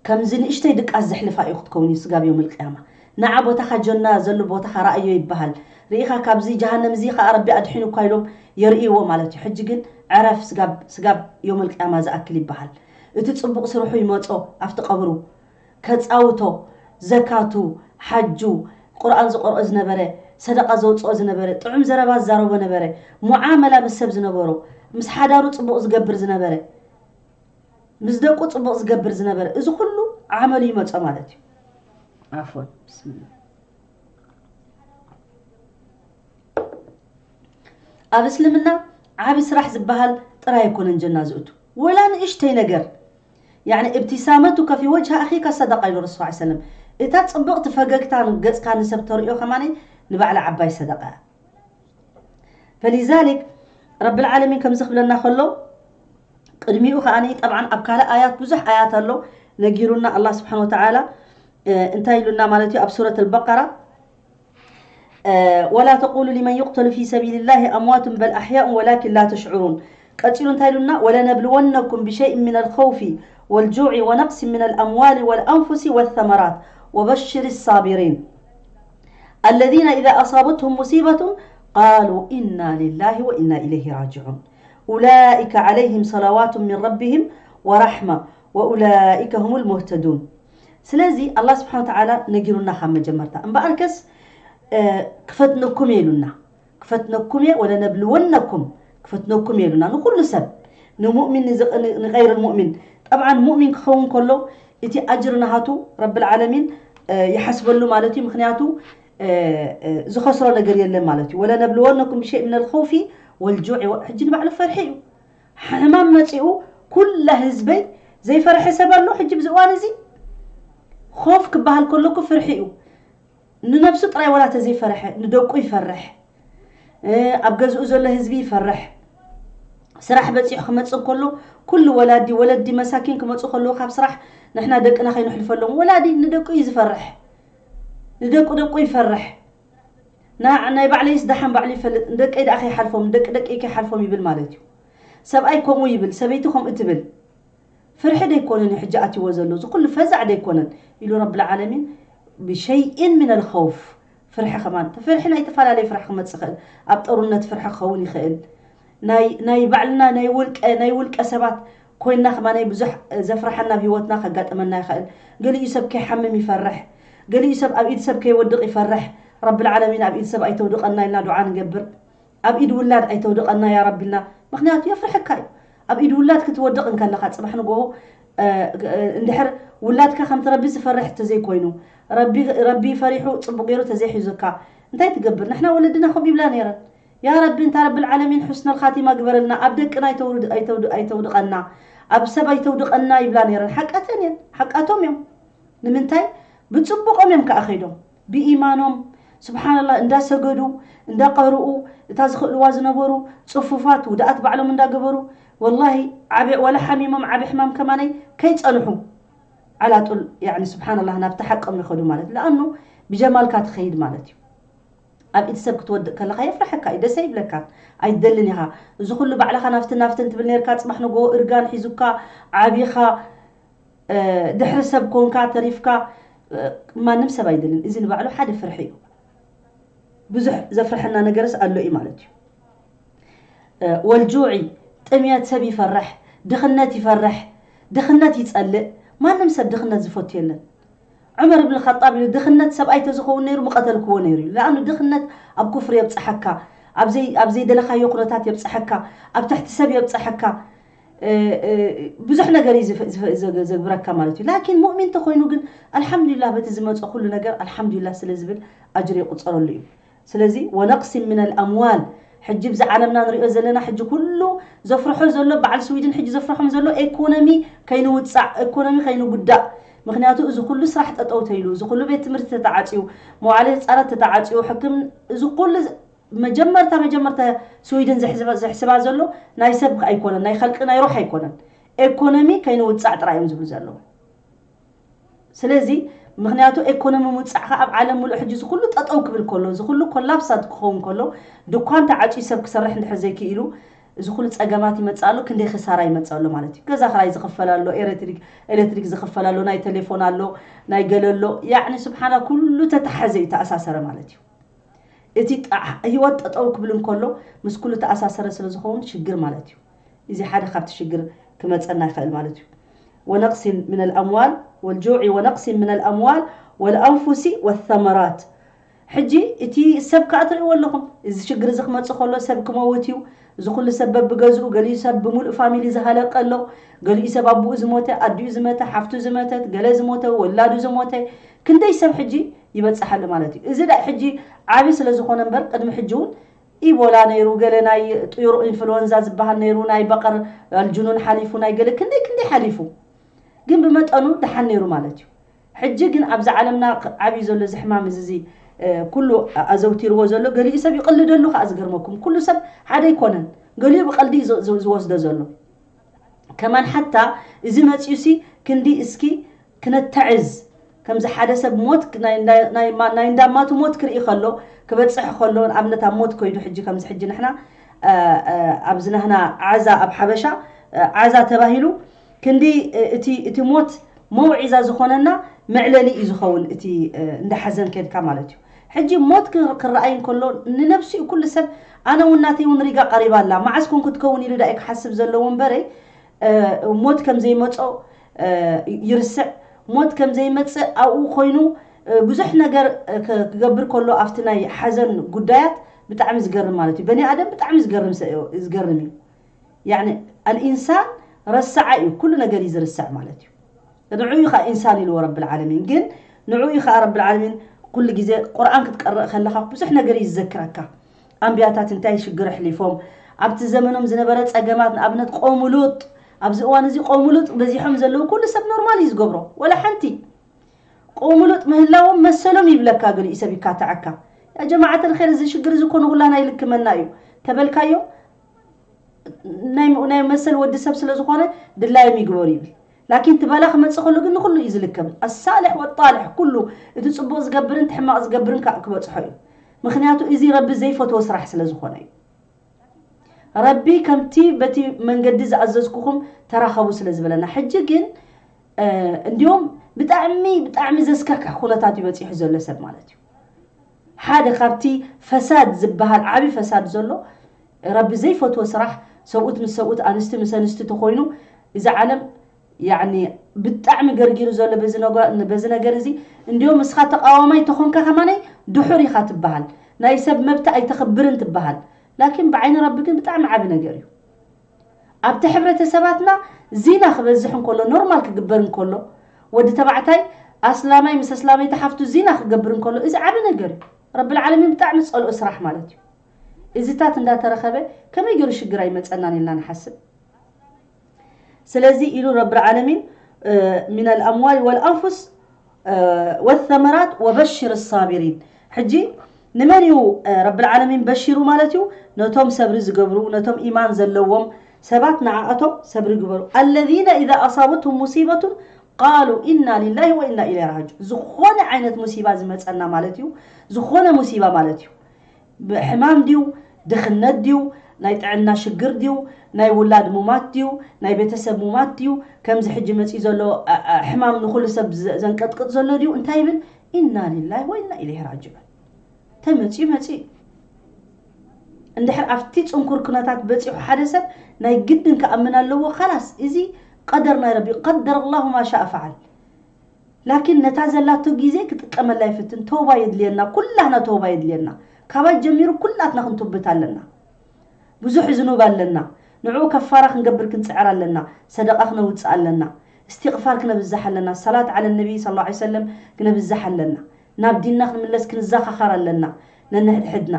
ከምዚ ንእሽተይ ድቃስ ዘሕልፋ እዩ ክትከውን እዩ ስጋብ ዮም ልቅያማ። ንዓ ቦታኻ ጀና ዘሎ ቦታኻ ራእዮ ይበሃል። ርኢኻ ካብዚ ጀሃነም እዚ ኸዓ ረቢ ኣድሒኑ እኳ ኢሎም የርእይዎ ማለት እዩ። ሕጂ ግን ዕረፍ ስጋብ ስጋብ ዮም ልቅያማ ዝኣክል ይበሃል። እቲ ፅቡቕ ስርሑ ይመፆ ኣብቲ ቀብሩ ከፃውቶ፣ ዘካቱ፣ ሓጁ፣ ቁርኣን ዝቆርኦ ዝነበረ፣ ሰደቃ ዘውፅኦ ዝነበረ፣ ጥዑም ዘረባ ዝዛረቦ ነበረ፣ ሙዓመላ ምስ ሰብ ዝነበሮ፣ ምስ ሓዳሩ ፅቡቕ ዝገብር ዝነበረ፣ ምስ ደቁ ፅቡቕ ዝገብር ዝነበረ፣ እዚ ኩሉ ዓመሉ ይመፆ ማለት እዩ። ዓፎን ብስምላ ኣብ እስልምና ዓቢ ስራሕ ዝበሃል ጥራይ ኣይኮነን ጀና ዝእቱ፣ ወላ ንእሽተይ ነገር። ያዕኒ እብቲሳመቱከ ፊ ወጅሃ ኣኺካ ሰደቃ ኢሉ ረሱል ሰለላሁ ዐለይሂ ወሰለም። እታ ጽብቕቲ ፈገግታ ገጽካ ንሰብ ተርእዮ ከማኒ ንባዕላ ዓባይ ሰደቃ እያ። ፈሊዛሊክ ረብል ዓለሚን ከምዚ ክብለና ከሎ ቅድሚኡ ከዓኒ ጠብዓን ኣብ ካልእ ኣያት ብዙሕ ኣያት ኣሎ ነጊሩና ኣላህ ስብሓን ወተዓላ እንታይ ኢሉና ማለት እዩ ኣብ ሱረት ኣልበቀራ ولا تقولوا لمن يقتل في سبيل الله أموات بل أحياء ولكن لا تشعرون ቀጺሉ እንታይ ኢሉና? ولنبلونكم بشيء من الخوف والجوع ونقص من الأموال والأنفس والثمرات وبشر الصابرين الذين إذا أصابتهم مصيبة قالوا إنا لله وإنا إليه راجعون أولئك عليهم صلوات من ربهم ورحمة وأولئك هم المهتدون ስለዚ ኣላህ ስብሓን ወተዓላ ነጊሩና ካብ መጀመርታ እምበኣርከስ ክፈትነኩም እየ ኢሉና ክፈትነኩም እየ ወለነብልወነኩም ክፈትነኩም እየ ኢሉና ንኩሉ ሰብ ንሙእሚን ንቀይር ሙእሚን ጠብዓን ሙእሚን ክኸውን ከሎ እቲ ኣጅር ናሃቱ ረብል ዓለሚን ይሓስበሉ ማለት እዩ ምክንያቱ ዝኸስሮ ነገር የለን ማለት እዩ ወለነብልወነኩም ብሸይ ምን ልኸውፊ ወልጁዕ ሕጂ ንባዕሉ ፈርሒ እዩ ሕማም መፂኡ ኩላ ህዝበይ ዘይፈርሐ ሰብ ኣሎ ሕጂ ብዚ እዋን እዚ ኾፍ ክበሃል ከለኩ ፍርሒ እዩ ንነብሱ ጥራይ ወላ ተዘይፈርሐ ንደቁ ይፈርሕ ኣብ ገዝኡ ዘሎ ህዝቢ ይፈርሕ ስራሕ በፂሑ ክመፅእ ከሎ ኩሉ ወላዲ ወለዲ መሳኪን ክመፁ ከለዉ ካብ ስራሕ ንሕና ደቅና ከይንሕልፈሎም ወላዲ ንደቁ እዩ ዝፈርሕ ንደቁ ደቁ ይፈርሕ ናይ ባዕለይስ ደሓን ባዕሉ ይፈልጥ ንደቀይ ደኣ ከይሓልፎም ንደቂ ደቀይ ከይሓልፎም ይብል ማለት እዩ ሰብኣይ ከምኡ ይብል ሰበይቲ ከምኡ ትብል ፍርሒ ደይኮነን እዩ ሕጂ ኣትዎ ዘሎ እዚ ኩሉ ፈዛዕ ደይኮነን ኢሉ ረብል ዓለሚን ብሸይእን ምን ልኸውፍ ፍርሒ ከማን ፍርሒ ናይ ተፈላለየ ፍርሒ ክመፅእ ይኽእል ኣብ ጠሩነት ፍርሒ ክኸውን ይኽእል ናይ ባዕልና ናይ ውልቀ ናይ ውልቀ ሰባት ኮይንና ከማናይ ብዙሕ ዘፍርሓና ኣብ ህይወትና ከጋጥመና ይኽእል ገሊኡ ሰብ ከይሓምም ይፈርሕ ገሊኡ ሰብ ኣብ ኢድ ሰብ ከይወድቕ ይፈርሕ ረቢ ዓለሚን ኣብ ኢድ ሰብ ኣይተውድቐና ኢልና ዱዓ ንገብር ኣብ ኢድ ውላድ ኣይተውድቐና ያ ረቢ ኢልና ምኽንያቱ የፍርሐካ እዩ ኣብ ኢድ ውላድ ክትወድቕ እንከለኻ ፅባሕ ንጎሆ እንድሕር ውላድካ ከምቲ ረቢ ዝፈርሕ ተዘይኮይኑ ረቢ ፈሪሑ ፅቡቅ ገይሩ ተዘይሒዙካ እንታይ ትገብር ንሕና ወለድና ከምኡ ይብላ ነይረን ያ ረቢ እንታ ረብል ዓለሚን ሑስነል ኻቲማ ግበረልና ኣብ ደቅና ኣይተውድቀና ኣብ ሰብ ኣይተውድቀና ይብላ ነይረን ሓቀተን እየን ሓቃቶም እዮም ንምንታይ ብፅቡቆም እዮም ከዓ ከይዶም ብኢማኖም ስብሓንላ እንዳሰገዱ እንዳቀርኡ እታ ዝኽእልዋ ዝነበሩ ፅፉፋት ውድኣት ባዕሎም እንዳገበሩ ወላሂ ዓብ ወላ ሓሚሞም ዓብ ሕማም ከማነይ ከይፀንሑ ዓላጡል ስብሓንላ ናብቲ ሓቆም ይኸዱ ማለት ለኣኑ ብጀማልካ ትኸይድ ማለት እዩ ኣብ ኢድ ሰብ ክትወድቅ ከለካ የፍርሐካ እዩ ደስ ኣይብለካን ኣይትደልን ኢኻ እዚ ኩሉ ባዕልኻ ናፍትን ናፍትን ትብል ነርካ ፅባሕ ንጎ እርጋን ሒዙካ ዓቢኻ ድሕሪ ሰብ ኮንካ ተሪፍካ ማንም ሰብ ኣይደልን እዚ ንባዕሉ ሓደ ፍርሒ እዩ ብዙሕ ዘፍርሐና ነገርስ ኣሎ እዩ ማለት እዩ ወልጁዒ ጥምየት ሰብ ይፈርሕ ድኽነት ይፈርሕ ድኽነት ይፀልእ ማንም ሰብ ድኽነት ዝፈቱ የለን ዑመር ብን ኸጣብ ኢሉ ድኽነት ሰብኣይ ተዝኸውን ነይሩ ምቐተልክዎ ነይሩ እዩ ለኣኑ ድኽነት ኣብ ኩፍር የብፅሓካ ኣብ ዘይደለኻዮ ኩነታት የብፅሐካ ኣብ ትሕቲ ሰብ የብፅሐካ ብዙሕ ነገር እዩ ዘግብረካ ማለት እዩ ላኪን ሙእሚን ተኮይኑ ግን ኣልሓምዱሊላ በቲ ዝመፀ ኩሉ ነገር ኣልሓምዱሊላ ስለ ዝብል ኣጅር የቁፀረሉ እዩ ስለዚ ወነቅሲ ምን ኣልኣምዋል ሕጂ ብዚ ዓለምና ንሪኦ ዘለና ሕጂ ኩሉ ዘፍርሖ ዘሎ በዓል ስዊድን ሕጂ ዘፍርሖም ዘሎ ኤኮኖሚ ከይንውፃዕ ኤኮኖሚ ከይንጉዳእ ምክንያቱ እዚ ኩሉ ስራሕ ጠጠው ተይሉ እዚ ኩሉ ቤት ትምህርቲ ተተዓፅዩ መዋዕለ ህፃናት ተተዓፅዩ ሕክም እዚ ኩሉ መጀመርታ መጀመርታ ስዊድን ዘሕስባ ዘሎ ናይ ሰብ ኣይኮነን ናይ ከልቂ ናይ ሩሕ ኣይኮነን ኤኮኖሚ ከይንውፃዕ ጥራይ እዮም ዝብሉ ዘለዉ ስለዚ ምክንያቱ ኤኮኖሚ ምውፃዕካ ኣብ ዓለም ሙሉእ ሕጂ ዝኩሉ ጠጠው ክብል ከሎ ዝኩሉ ኮላፕሳት ክኸውን ከሎ ድኳን ተዓፅዩ ሰብ ክሰርሕ እንድሕር ዘይክኢሉ እዚ ኩሉ ፀገማት ይመፅእ ኣሎ ክንደይ ክሳራ ይመፅእ ኣሎ ማለት እዩ ገዛ ክራይ ዝኽፈል ኣሎ ኤሌክትሪክ ዝኽፈል ኣሎ ናይ ቴሌፎን ኣሎ ናይ ገለ ኣሎ ያዕኒ ስብሓና ኩሉ ተተሓዘ እዩ ተኣሳሰረ ማለት እዩ እቲ ህይወት ጠጠው ክብል እንከሎ ምስ ኩሉ ተኣሳሰረ ስለ ዝኸውን ሽግር ማለት እዩ እዚ ሓደ ካብቲ ሽግር ክመፀና ይኽእል ማለት እዩ ወነቅሲን ምን ኣልኣምዋል ወልጁዒ ወነቅሲን ምን ኣልኣምዋል ወልኣንፉሲ ወተመራት ሕጂ እቲ ሰብ ከዓ ትርእይዎ ኣለኹም እዚ ሽግር እዚ ክመፅእ ከሎ ሰብ ክመውት እዩ እዚ ኩሉ ሰብ በብገዝኡ ገሊኡ ሰብ ብምሉእ ፋሚሊ ዝሃለቀ ኣሎ ገሊኡ ሰብ ኣቦኡ ዝሞተ ኣዲኡ ዝመተ ሓፍቱ ዝመተት ገለ ዝሞተ ወላዱ ዝሞተ ክንደይ ሰብ ሕጂ ይበፅሕ ኣሎ ማለት እዩ እዚ ዳእ ሕጂ ዓብዪ ስለ ዝኾነ እምበር ቅድሚ ሕጂ እውን ኢቦላ ነይሩ ገለ ናይ ጥዩር ኢንፍሉወንዛ ዝበሃል ነይሩ ናይ በቐር ኣልጅኑን ሓሊፉ ናይ ገለ ክንደይ ክንደይ ሓሊፉ ግን ብመጠኑ ደሓን ነይሩ ማለት እዩ ሕጂ ግን ኣብዚ ዓለምና ዓብዩ ዘሎ እዚ ሕማም እዚ ኩሉ ኣዘውቲርዎ ዘሎ ገሊኡ ሰብ ይቕልደሉ ከዓ ዝገርመኩም ኩሉ ሰብ ሓደ ኣይኮነን ገሊኡ ብቐልዲ ዝወስዶ ዘሎ ከማን ሓታ እዚ መፅዩሲ ክንዲ እስኪ ክነተዕዝ ከምዚ ሓደ ሰብ ሞት ናይ እንዳማቱ ሞት ክርኢ ከሎ ክበፅሕ ከሎ ኣብነት ኣብ ሞት ኮይዱ ሕጂ ከምዚ ሕጂ ንሕና ኣብዚ ናህና ዓዛ ኣብ ሓበሻ ዓዛ ተባሂሉ ክንዲ እቲ ሞት መውዒዛ ዝኾነና መዕለሊ እዩ ዝኸውን። እቲ እንዳ ሓዘን ከድካ ማለት እዩ። ሕጂ ሞት ክረኣይ እንከሎ ንነብሲኡ ኩሉ ሰብ ኣነ እውን ናተይ እውን ሪጋ ቀሪባ ኣላ፣ መዓስ ኮን ክትከውን ኢሉ ዳይ ክሓስብ ዘለዎ እምበረይ ሞት ከም ዘይመጾ ይርስዕ። ሞት ከም ዘይመጽእ ኣብኡ ኮይኑ ብዙሕ ነገር ክገብር ከሎ ኣብቲ ናይ ሓዘን ጉዳያት ብጣዕሚ ዝገርም ማለት እዩ። በኒ ኣደም ብጣዕሚ ዝገርም ዝገርም እዩ። ያኒ ኣልኢንሳን ረሳዓ እዩ፣ ኩሉ ነገር እዩ ዝርስዕ ማለት እዩ። ንዑ እዩ ከዓ ኢንሳን ኢልዎ ረብል ዓለሚን። ግን ንዑ እዩ ከዓ ረብል ዓለሚን ኩሉ ግዜ ቁርኣን ክትቀርእ ከለካ ብዙሕ ነገር እዩ ዝዘክረካ። ኣንቢያታት እንታይ ሽግር ኣሕሊፎም፣ ኣብቲ ዘመኖም ዝነበረ ጸገማት፣ ንኣብነት ቆሙ ሉጥ፣ ኣብዚ እዋን እዚ ቆሙ ሉጥ በዚሖም ዘለዉ ኩሉ ሰብ ኖርማል እዩ ዝገብሮ፣ ወላ ሓንቲ። ቆሙ ሉጥ ምህላዎም መሰሎም ይብለካ፣ ገሊኡ ሰብ ይካትዓካ። ያ ጀማዓት ኣልኸይር፣ እዚ ሽግር እዚ እኮ ንኹላና ይልክመና እዩ ተበልካዮ፣ ናይ ናይ መሰል ወዲ ሰብ ስለ ዝኾነ ድላዮም ይግበሩ ይብል። ላኪን እቲ በላ ክመጽእ ከሎ ግን ንኹሉ እዩ ዝልከም። ኣሳልሕ ወጣልሕ ኩሉ፣ እቲ ጽቡቕ ዝገብርን እቲ ሕማቕ ዝገብርን ከዓ ክበጽሖ እዩ። ምክንያቱ እዚ ረቢ ዘይፈትዎ ስራሕ ስለ ዝኾነ እዩ። ረቢ ከምቲ በቲ መንገዲ ዝኣዘዝኩኹም ተራኸቡ ስለ ዝበለና። ሕጂ ግን እንዲዮም ብጣዕሚ ብጣዕሚ ዘስካክሕ ኩነታት እዩ በፂሑ ዘሎ ሰብ ማለት እዩ። ሓደ ካብቲ ፈሳድ ዝበሃል ዓብዪ ፈሳድ ዘሎ ረቢ ዘይፈትዎ ስራሕ፣ ሰብኡት ምስ ሰብኡት፣ ኣንስቲ ምስ ኣንስቲ ተኾይኑ፣ እዚ ዓለም ያኒ ብጣዕሚ ገርጊሩ ዘሎ በዚ ነገ- በዚ ነገር እዚ። እንዲዮም እስኻ ተቃዋማይ ተኾንካ ከማነይ ድሑር ኢኻ ትበሃል፣ ናይ ሰብ መብት ኣይተኽብርን ትበሃል። ላኪን ብዓይኒ ረቢ ግን ብጣዕሚ ዓቢ ነገር እዩ። ኣብቲ ሕብረተሰባትና ዚና ክበዝሕ እንከሎ፣ ኖርማል ክግበር እንከሎ፣ ወዲ ተባዕታይ ኣስላማይ ምስ ኣስላመይቲ ሓፍቱ ዚና ክገብር እንከሎ፣ እዚ ዓቢ ነገር እዩ። ረብል ዓለሚን ብጣዕሚ ዝጸልኦ ስራሕ ማለት እዩ። እዚታት እንዳተረኸበ ከመይ ገይሩ ሽግር ኣይመጸናን ኢልና ንሓስብ። ስለዚ ኢሉ ረብል ዓለሚን ሚነል ኣምዋል ወልኣንፉስ ወሰመራት ወበሽር ሳቢሪን። ሕጂ ንመን እዩ ረብል ዓለሚን በሺሩ ማለት እዩ? ነቶም ሰብሪ ዝገብሩ፣ ነቶም ኢማን ዘለዎም ሰባት ንዓኣቶም ሰብሪ ግበሩ። ኣለዚነ ኢዛ ኣሳበትሁም ሙሲበቱን ቃሉ ኢና ሊላሂ ወኢና ኢለይሂ ራጅዑን። ዝኾነ ዓይነት ሙሲባ ዝመፀና ማለት እዩ፣ ዝኾነ ሙሲባ ማለት እዩ። ሕማም ድዩ? ድኽነት ድዩ? ናይ ጥዕና ሽግር ድዩ? ናይ ውላድ ሙማት ድዩ? ናይ ቤተሰብ ሙማት ድዩ? ከምዚ ሕጂ መፂኡ ዘሎ ሕማም ንኹሉ ሰብ ዘንቀጥቅጥ ዘሎ ድዩ? እንታይ ይብል? ኢና ሊላሂ ወኢና ኢለይሂ ራጅዑን። ተመፂኡ መፂኡ። እንድሕር ኣብቲ ፅንኩር ኩነታት በፂሑ ሓደ ሰብ ናይ ግድን ክኣምን ኣለዎ። ካላስ እዚ ቀደር ናይ ረቢ፣ ቀደር ኣላሁ ማሻ ፈዓል። ላኪን ነታ ዘላቶ ግዜ ክጥቀመላ ይፍትን። ተውባ የድልየና፣ ኩላህና ተውባ የድልየና። ካባይ ጀሚሩ ኩላትና ክንቱብት ኣለና። ብዙሕ ዝኑብ ኣለና። ንዕኡ ከፋራ ክንገብር ክንፅዕር ኣለና። ሰደቃ ክነውፅእ ኣለና። እስትቕፋር ክነብዛሕ ኣለና። ሰላት ዓለ ነቢይ ሰለላሁ ዐለይሂ ወሰለም ክነብዛሕ ኣለና። ናብ ዲንና ክንምለስ ክንዘኻኸር ኣለና። ነንሕድሕድና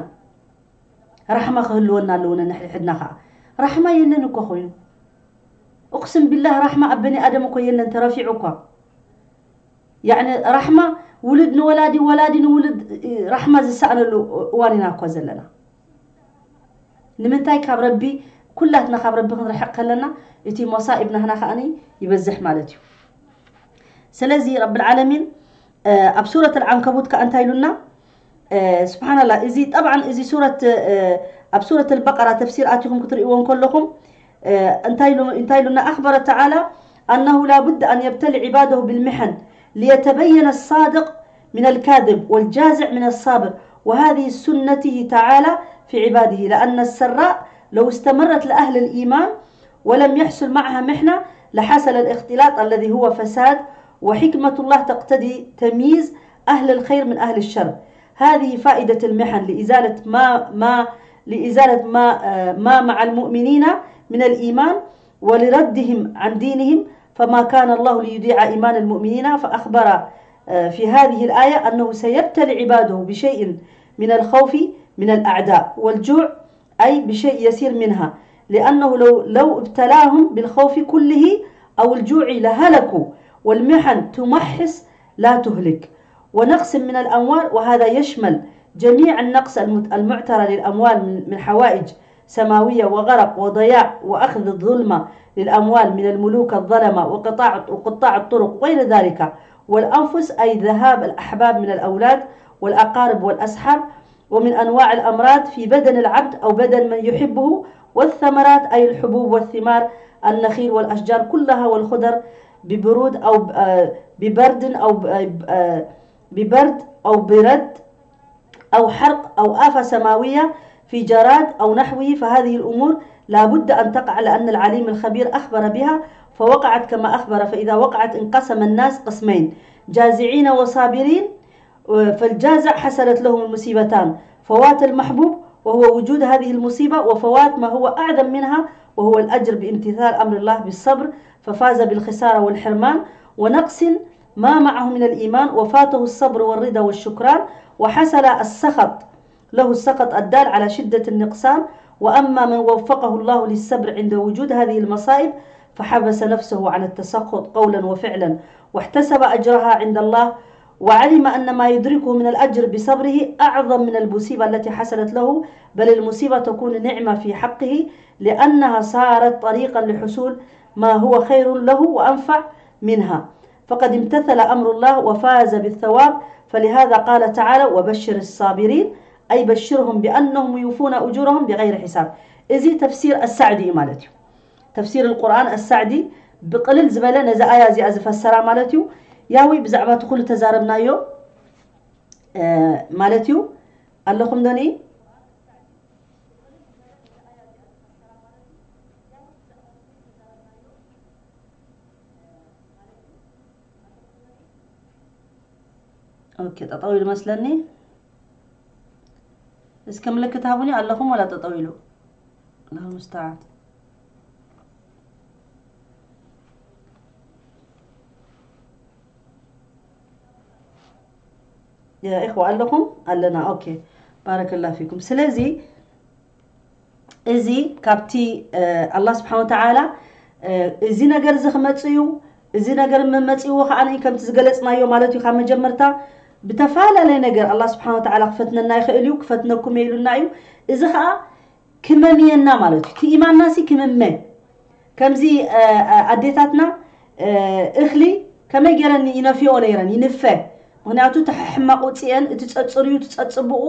ራሕማ ክህልወና ኣለዎ። ነንሕድሕድና ከዓ ራሕማ የለን እኮ ኮይኑ። እቕስም ቢላህ ራሕማ ኣብ በኒ ኣደም እኮ የለን፣ ተረፊዑ እኳ። ያዕኒ ራሕማ ውሉድ ንወላዲ፣ ወላዲ ንውሉድ ራሕማ ዝሰኣነሉ እዋን ኢና እኳ ዘለና። ንምንታይ? ካብ ረቢ፣ ኩላትና ካብ ረቢ ክንርሕቕ ከለና እቲ መሳኢብ ናህና ከኣኒ ይበዝሕ ማለት እዩ። ስለዚ ረብል ዓለሚን ኣብ ሱረት ኣልዓንከቡት ከኣ እንታይ ኢሉና? ስብሓንላ፣ እዚ ጠብዓን እዚ ሱረት ኣብ ሱረት ኣልበቀራ ተፍሲር ኣቲኹም ክትርእይዎ እንከለኹም እንታይ ኢሉ እንታይ ኢሉና? ኣኽበረ ተዓላ ኣነሁ ላቡድ ኣን የብተሊ ዒባደሁ ብልምሐን ሊየተበየነ ሳድቅ من الكاذب والجازع من الصابر وهذه سنته تعالى في عباده لأن السراء لو استمرت لأهل الإيمان ولم يحصل معها محنة لحصل الاختلاط الذي هو فساد وحكمة الله تقتضي تمييز أهل الخير من أهل الشر. هذه فائدة المحن لإزالة ما ما لإزالة ما ما مع المؤمنين من الإيمان ولردهم عن دينهم فما كان الله ليضيع إيمان المؤمنين فأخبر في هذه الآية أنه سيبتلي عباده بشيء من الخوف من الأعداء والجوع أي بشيء يسير منها لأنه لو لو ابتلاهم بالخوف كله أو الجوع لهلكوا والمحن تمحص لا تهلك ونقص من الأموال وهذا يشمل جميع النقص المعترى للأموال من حوائج سماوية وغرق وضياع وأخذ الظلمة للأموال من الملوك الظلمة وقطاع وقطاع الطرق وغير ذلك والأنفس أي ذهاب الأحباب من الأولاد والأقارب والأصحاب ومن أنواع الأمراض في بدن العبد أو بدن من يحبه، والثمرات أي الحبوب والثمار، النخيل والأشجار كلها والخضر، ببرود أو ب- آه، ببرد أو ب- آه، ببرد أو برد أو حرق أو آفة سماوية في جراد أو نحوه، فهذه الأمور لا بد أن تقع، لأن العليم الخبير أخبر بها فوقعت كما أخبر، فإذا وقعت انقسم الناس قسمين، جازعين وصابرين، فالجازع حصلت لهم المصيبتان، فوات المحبوب وهو وجود هذه المصيبة، وفوات ما هو أعظم منها وهو الأجر بامتثال أمر الله بالصبر، ففاز بالخسارة والحرمان ونقص ما معه من الإيمان، وفاته الصبر والرضا والشكران، وحصل السخط، له السخط الدال على شدة النقصان. وأما من وفقه الله للصبر عند وجود هذه المصائب فحبس نفسه عن التسخط قولا وفعلا، واحتسب أجرها عند الله، وعلم أن ما يدركه من الأجر بصبره أعظم من المصيبة التي حصلت له، بل المصيبة تكون نعمة في حقه، لأنها صارت طريقا لحصول ما هو خير له وأنفع منها، فقد امتثل أمر الله وفاز بالثواب. فلهذا قال تعالى: وبشر الصابرين، أي بشرهم بأنهم يوفون أجورهم بغير حساب. እዚ ተፍሲር ኣሳዕዲ እዩ ማለት እዩ። ተፍሲር القرآن السعدي ብቕልል ዝበለ ነዚ ኣያ እዚኣ ዝፈሰራ ማለት እዩ። ያዊ ብዛዕባ እቲ ኩሉ ተዛረብናዮ ማለት እዩ። ኣለኹም ዶኒ? ኦኬ፣ ጠጠው ኢሉ መስለኒ። እስከ ምልክት ሃቡኒ፣ ኣለኹም ወላ ጠጠው ኢሉ? الله المستعان። يا إخوة، ኣለኹም? ኣለና። ኦኬ፣ ባረከላ ፊኩም። ስለዚ እዚ ካብቲ ኣላህ ስብሓን ወተዓላ እዚ ነገር እዚ ክመፅእ እዩ፣ እዚ ነገር መመፅእዎ ከዓ ከምቲ ዝገለፅናዮ ማለት እዩ። ካብ መጀመርታ ብተፈላለየ ነገር ኣላህ ስብሓን ወተዓላ ክፈትነና ይኽእል እዩ፣ ክፈትነኩም እየ ኢሉና እዩ። እዚ ከዓ ክመምየና ማለት እዩ። እቲ ኢማንና ሲ ክምመ ከምዚ ኣዴታትና እኽሊ ከመይ ገይረን ይነፍዮ ነይረን፣ ይንፈ። ምክንያቱ እቲ ሕማቕ ውፅኤን እቲ ፀፅርዩ እቲ ፀፅብኡ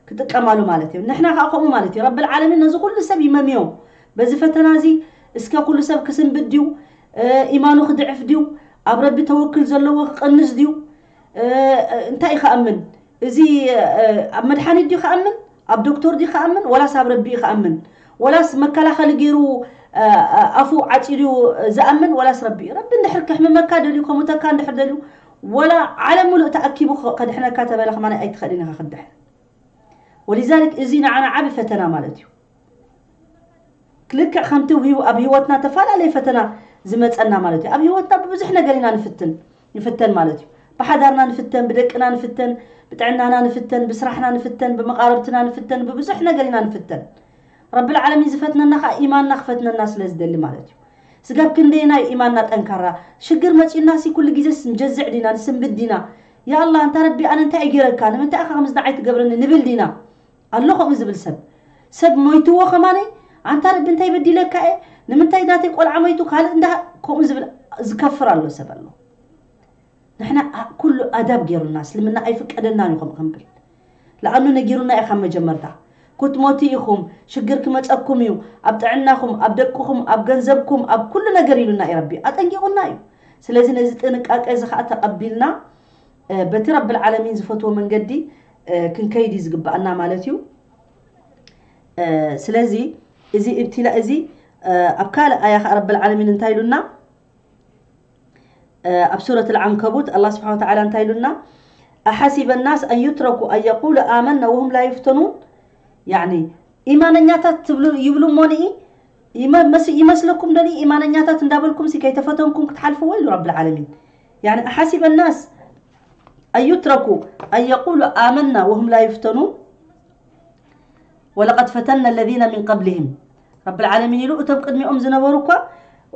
ክጥቀማሉ ማለት እዩ። ንሕና ከዓ ከምኡ ማለት እዩ። ረብል ዓለሚን ነዚ ኩሉ ሰብ ይመምዮ። በዚ ፈተና እዚ እስከ ኩሉ ሰብ ክስንብድ ድዩ? ኢማኑ ክድዕፍ ድዩ? ኣብ ረቢ ተወክል ዘለዎ ክቐንስ ድዩ? እንታይ እዩ ክኣምን? እዚ ኣብ መድሓኒት ድዩ ክኣምን? ኣብ ዶክተር ድዩ ክኣምን? ወላስ ኣብ ረቢ እዩ ክኣምን? ወላስ መከላኸሊ ገይሩ ኣፉ ዓፂዱ ዝኣምን? ወላስ ረቢ እዩ? ረቢ እንድሕር ከሕምመካ ደልዩ፣ ከሙተካ እንድሕር ደልዩ፣ ወላ ዓለም ሙሉእ ተኣኪቡ ከድሕነካ ተበለ ከማን ኣይትኽእልን ኢኻ ክትድሕን። ወሊዛሊክ እዚ ንዓና ዓቢ ፈተና ማለት እዩ። ልክዕ ከምቲ ኣብ ህይወትና ተፈላለየ ፈተና ዝመፀና ማለት እዩ። ኣብ ህይወትና ብብዙሕ ነገር ኢና ንፍትን ንፍተን ማለት እዩ። ብሓዳርና ንፍተን፣ ብደቅና ንፍተን፣ ብጥዕናና ንፍተን፣ ብስራሕና ንፍተን፣ ብመቓርብትና ንፍተን፣ ብብዙሕ ነገር ኢና ንፍተን። ረብል ዓለሚን ዝፈትነና ከዓ ኢማንና ክፈትነና ስለ ዝደሊ ማለት እዩ። ስጋብ ክንደየናይ ኢማንና ጠንካራ? ሽግር መፂኡና ሲ ኩሉ ግዜ ንጀዝዕ ዲና፣ ንስንብድ ዲና? ያ ኣላህ፣ ኣንታ ረቢ፣ ኣነ እንታይ እየ ገይረካ? ንምንታይ ኢኻ ከምዚ ንዓይ ትገብረኒ? ንብል ዲና? ኣሎ ከምኡ ዝብል ሰብ። ሰብ ሞይትዎ ከማነይ፣ ኣንታ ረቢ እንታይ በዲለካ እየ? ንምንታይ ናተይ ቆልዓ ሞይቱ ካልእ እንዳ ከምኡ ዝብል ዝከፍር ኣሎ ሰብ ኣሎ። ንሕና ኩሉ ኣዳብ ገይሩና፣ እስልምና ኣይፍቀደናን እዩ ከምኡ ክንብል። ለኣኑ ነጊሩና እዩ ካብ መጀመርታ። ክትሞቱ ኢኹም፣ ሽግር ክመፀኩም እዩ፣ ኣብ ጥዕናኹም፣ ኣብ ደቅኹም፣ ኣብ ገንዘብኩም፣ ኣብ ኩሉ ነገር ኢሉና እዩ ረቢ፣ ኣጠንቂቑና እዩ። ስለዚ ነዚ ጥንቃቄ እዚ ከዓ ተቐቢልና በቲ ረብል ዓለሚን ዝፈትዎ መንገዲ ክንከይድ እዩ ዝግባኣና ማለት እዩ። ስለዚ እዚ እብትላ እዚ ኣብ ካልእ ኣያ ከዓ ረብል ዓለሚን እንታይ ኢሉና? ኣብ ሱረት العنكبوت ኣላህ ስብሓን ወተዓላ እንታይ ኢሉና? أحسب الناس أن يتركوا أن يقولوا آمنا وهم لا يفتنون። ያኒ ኢማነኛታት ትብሉ ይብሉ እሞ ንኢ ይመ- መስ- ይመስለኩም ዶ ንኢ ኢማነኛታት እንዳበልኩም ሲ ከይተፈተንኩም ክትሓልፍዎ ኢሉ ረብል ዓለሚን። ያኒ أحسب الناس أن يتركوا أن يقولوا آمنا وهم لا يفتنون ولقد فتنا الذين من قبلهم. ረብል ዓለሚን ኢሉ እቶም ቅድሚኦም ዝነበሩ እኳ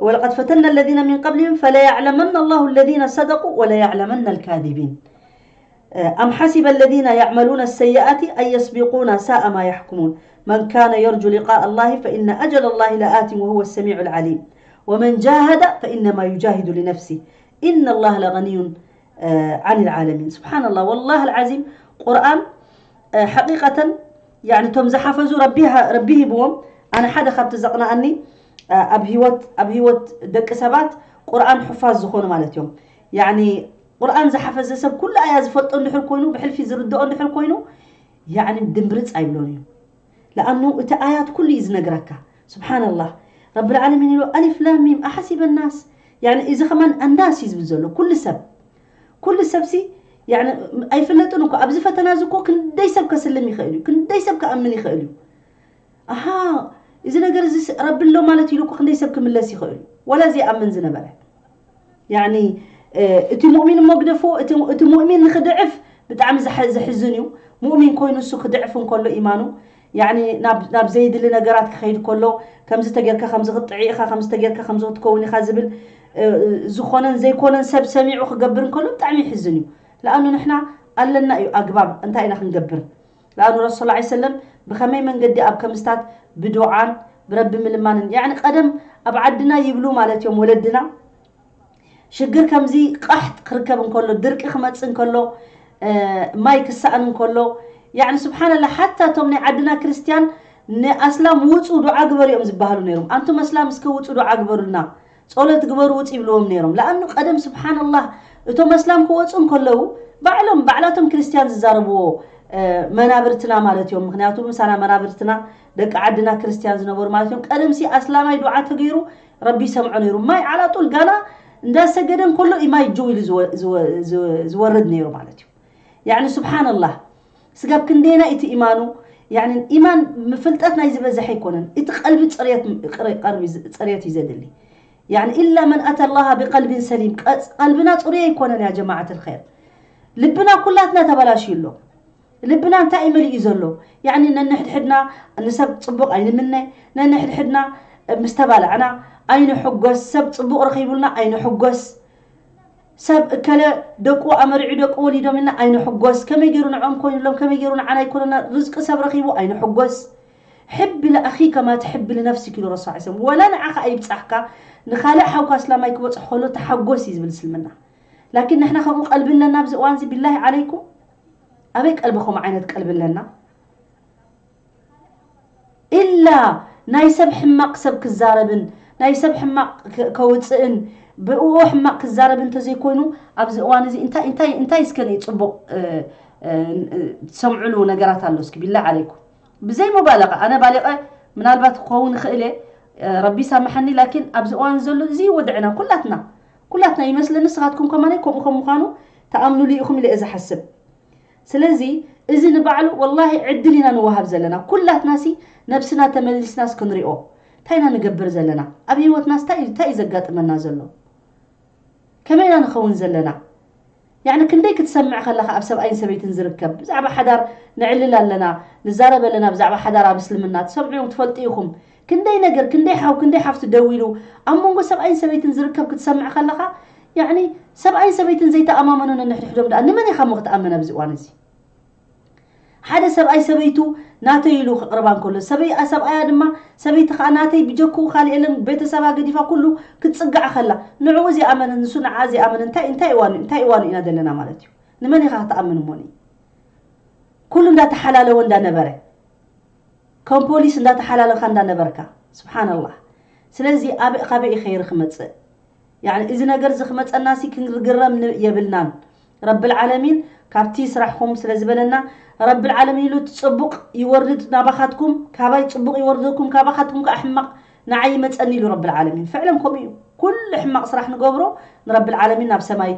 ولقد فتنا الذين من قبلهم فليعلمن الله الذين صدقوا وليعلمن الكاذبين. أم حسب الذين يعملون السيئات أن يسبقونا ساء ما يحكمون. من كان يرجو لقاء الله فإن أجل الله لآت وهو السميع العليم. ومن جاهد فإنما يجاهد لنفسه. إن الله لغني عن العالمين. سبحان الله، والله العظيم ቁርኣን ሓቂቀተን ያኒ እቶም ዝሓፈዙ ረቢ ረቢ ሂብዎም። ኣነ ሓደ ካብቲ ዘቕናኣኒ ኣብ ህይወት ኣብ ህይወት ደቂ ሰባት ቁርኣን ሑፋዝ ዝኾኑ ማለት እዮም። ያኒ ቁርኣን ዝሓፈዘ ሰብ ኩሉ ኣያ ዝፈልጦ እንድሕር ኮይኑ ብሕልፊ ዝርድኦ እንድሕር ኮይኑ ያኒ ድምብርፅ ኣይብሎን እዩ። ለኣኑ እቲ ኣያት ኩሉ እዩ ዝነግረካ። ስብሓንላህ። ረብል ዓለሚን ኢሉ ኣሊፍ ላም ሚም ኣሓሲበ ናስ። ያኒ እዚ ከማን ኣናስ እዩ ዝብል ዘሎ ኩሉ ሰብ ኩሉ ሰብሲ ያኒ ኣይፍለጥን እኮ ኣብዚ ፈተና እዚ እኮ ክንደይ ሰብ ከስልም ይኽእል እዩ ክንደይ ሰብ ከኣምን ይኽእል እዩ። ኣሃ እዚ ነገር እዚ ረቢ ኣሎ ማለት ኢሉ እኮ ክንደይ ሰብ ክምለስ ይኽእል እዩ። ወላ ዘይኣምን ዝነበረ ያኒ እቲ ሙእሚን እሞ ግደፎ እቲ ሙእሚን ንክድዕፍ ብጣዕሚ ዘሕዝን እዩ። ሙእሚን ኮይኑ እሱ ክድዕፍ እንከሎ ኢማኑ ያኒ ናብ ዘይድሊ ነገራት ክኸይድ ከሎ ከምዚ ተጌርካ ከምዚ ክትጥዒ ኢኻ ከምዚ ተጌርካ ከምዚ ክትከውን ኢኻ ዝብል ዝኾነን ዘይኮነን ሰብ ሰሚዑ ክገብር እንከሎ ብጣዕሚ ይሕዝን እዩ። ለኣኑ ንሕና ኣለና እዩ ኣግባብ እንታይ ኢና ክንገብር። ለኣኑ ረሱል ላ ሰለም ብኸመይ መንገዲ ኣብ ከምስታት ብዱዓን ብረቢ ምልማንን ያኒ ቀደም ኣብ ዓድና ይብሉ ማለት እዮም ወለድና ሽግር ከምዚ ቃሕጥ ክርከብ እንከሎ ድርቂ ክመፅእ እንከሎ ማይ ክሰኣን እንከሎ ያኒ ስብሓንላ ሓታ እቶም ናይ ዓድና ክርስትያን ንኣስላም ውፁ ዱዓ ግበሩ እዮም ዝበሃሉ ነይሮም። ኣንቱም ኣስላም እስከ ውፁ ዱዓ ግበሩልና ፆለት ግበሩ ውፅ ይብልዎም ነይሮም። ለኣኑ ቀደም ስብሓንላህ እቶም ኣስላም ክወፁ እንከለዉ ባዕሎም ባዕላቶም ክርስትያን ዝዛረብዎ መናብርትና ማለት እዮም። ምክንያቱ ምሳና መናብርትና ደቂ ዓድና ክርስትያን ዝነበሩ ማለት እዮም። ቀደምሲ ኣስላማይ ዱዓ ተገይሩ ረቢ ይሰምዖ ነይሩ። ማይ ዓላጡል ጋና እንዳሰገደ እንከሎ እዩ ማይ ጅው ኢሉ ዝወርድ ነይሩ ማለት እዩ። ያኒ ስብሓንላህ ስጋብ ክንደየና እቲ ኢማኑ ያኒ ኢማን ምፍልጠት ናይ ዝበዝሕ ኣይኮነን። እቲ ቀልቢ ፅርየት እዩ ዘድሊ። ያኒ ኢላ መን ኣተ ላሃ ብቀልቢን ሰሊም ቀልብና ፅሩይ ኣይኮነን ያ ጀማዓት ልኸይር። ልብና ኩላትና ተበላሽዩ ኣሎ። ልብና እንታይ እዩ መሊኡ ዘሎ? ያኒ ነንሕድሕድና ንሰብ ፅቡቕ ኣይንምነ፣ ነንሕድሕድና ምስ ተባላዕና ኣይንሕጎስ፣ ሰብ ፅቡቕ ረኺቡልና ኣይንሕጎስ። ሰብ እከለ ደቁ ኣመሪዑ ደቁ ወሊዶም ኢልና ኣይንሕጎስ። ከመይ ገይሩ ንዕኦም ኮይኑሎም ከመይ ገይሩ ንዓና ኣይኮነና ርዝቂ ሰብ ረኺቡ ኣይንሕጎስ። ሕቢ ለኣኺ ከማ ትሕቢ ልነፍሲክ ኢሉ ረሱል ዐለይሂ ሰላም። ወላ ንዓኻ ኣይብፃሕካ ንኻልእ ሓውካ እስላማይ ክበፅሕ ከሎ ተሓጎስ እዩ ዝብል እስልምና። ላኪን ንሕና ከምኡ ቀልቢ ኣለና ኣብዚ እዋን እዚ ቢላሂ ዓለይኩም ኣበይ ቀልቢ ከምኡ ዓይነት ቀልቢ ኣለና? ኢላ ናይ ሰብ ሕማቕ ሰብ ክዛረብን ናይ ሰብ ሕማቕ ከውፅእን ብእኡ ሕማቕ ክዛረብ እንተዘይኮይኑ ኣብዚ እዋን እዚ እንታይ እንታይ እንታይ እስከ ንኢ ፅቡቕ ትሰምዕሉ ነገራት ኣሎ እስኪ ቢላ ዓለይኩም ብዘይ ሙባለቐ ኣነ ባሊቐ ምናልባት ክኸውን ይኽእል እየ ረቢ ሳምሓኒ ላኪን ኣብዚ እዋን ዘሎ እዚ ወድዕና ኩላትና ኩላትና ይመስለኒ ንስኻትኩም ከማነይ ከምኡ ከም ምዃኑ ተኣምኑሉ ኢኹም ኢለ እየ ዝሓስብ ስለዚ እዚ ንባዕሉ ወላሂ ዕድል ኢና ንወሃብ ዘለና ኩላትናሲ ነብስና ተመሊስናስ ክንሪኦ እንታይ ኢና ንገብር ዘለና ኣብ ህይወትናስ እንታይ እዩ ዘጋጥመና ዘሎ ከመይ ኢና ንኸውን ዘለና ያኒ ክንደይ ክትሰምዕ ከለኻ ኣብ ሰብኣይን ሰበይትን ዝርከብ ብዛዕባ ሓዳር ንዕልል ኣለና ንዛረብ ኣለና ብዛዕባ ሓዳር ኣብ እስልምና ትሰምዑ ትፈልጡ ኢኹም ክንደይ ነገር ክንደይ ሓው ክንደይ ሓፍቲ ደው ኢሉ ኣብ መንጎ ሰብኣይን ሰበይትን ዝርከብ ክትሰምዕ ከለኻ ያኒ ሰብኣይን ሰበይትን ዘይተኣማመኑ ነንሕድሕዶም ደኣ ንመን ኢኻ እሞ ክትኣምን ኣብዚ እዋን እዚ ሓደ ሰብኣይ ሰበይቱ ናተይ ኢሉ ክቕርባ እንከሎ ሰበይ ሰብኣያ ድማ ሰበይቲ ከዓ ናተይ ብጀክኡ ካልእ የለን ቤተሰባ ገዲፋ ኩሉ ክትፅጋዕ ከላ ንዕኡ ዘይኣመነ ንሱ ንዓ ዘይኣመነ እንታይ እንታይ እዋኑ እንታይ እዋኑ ኢና ዘለና ማለት እዩ ንመን ኢኻ ክትኣምን እሞኒ ኩሉ እንዳተሓላለወ እንዳነበረ ከም ፖሊስ እንዳተሓላለኻ እንዳነበርካ ስብሓንላህ ስለዚ ኣበይ ካበይ እዩ ኸይሪ ክመፅእ ያኒ እዚ ነገር እዚ ክመፀና ሲ ክንግረም የብልናን ረብል ዓለሚን ካብቲ ስራሕኹም ስለ ዝበለና ረብል ዓለሚን ኢሉ እቲ ፅቡቕ ይወርድ ናባኻትኩም ካባይ ፅቡቕ ይወርደኩም ካባኻትኩም ከዓ ሕማቕ ንዓይ ይመፀኒ ኢሉ ረብል ዓለሚን ፍዕለን ከምኡ እዩ ኩሉ ሕማቕ ስራሕ ንገብሮ ንረብል ዓለሚን ናብ ሰማይ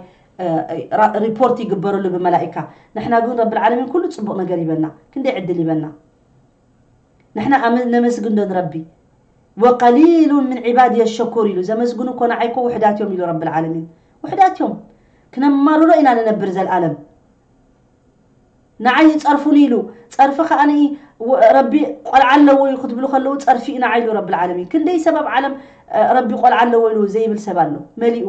ሪፖርት ይግበረሉ ብመላኢካ ንሕና ግን ረብል ዓለሚን ኩሉ ፅቡቕ ነገር ይበና ክንደይ ዕድል ይበና ንሕና ኣመ- ነመስግን ዶ ንረቢ ወቀሊሉን ምን ዒባድየ ሸኩር ኢሉ ዘመስግኑ እኮ ንዓይ እኮ ውሕዳት እዮም ኢሉ ረብል ዓለሚን ውሕዳት እዮም ክነማርሮ ኢና ንነብር ዘልኣለም ንዓይ ይፀርፉኒ ኢሉ ፀርፊ ከዓ ረቢ ቆልዓ ኣለዎ እዩ ክትብሉ ከለዉ ፀርፊ እዩ ንዓይ ኢሉ ረብል ዓለሚን ክንደይ ሰብ ኣብ ዓለም ረቢ ቆልዓ ኣለዎ ኢሉ ዘይብል ሰብ ኣሎ መሊኡ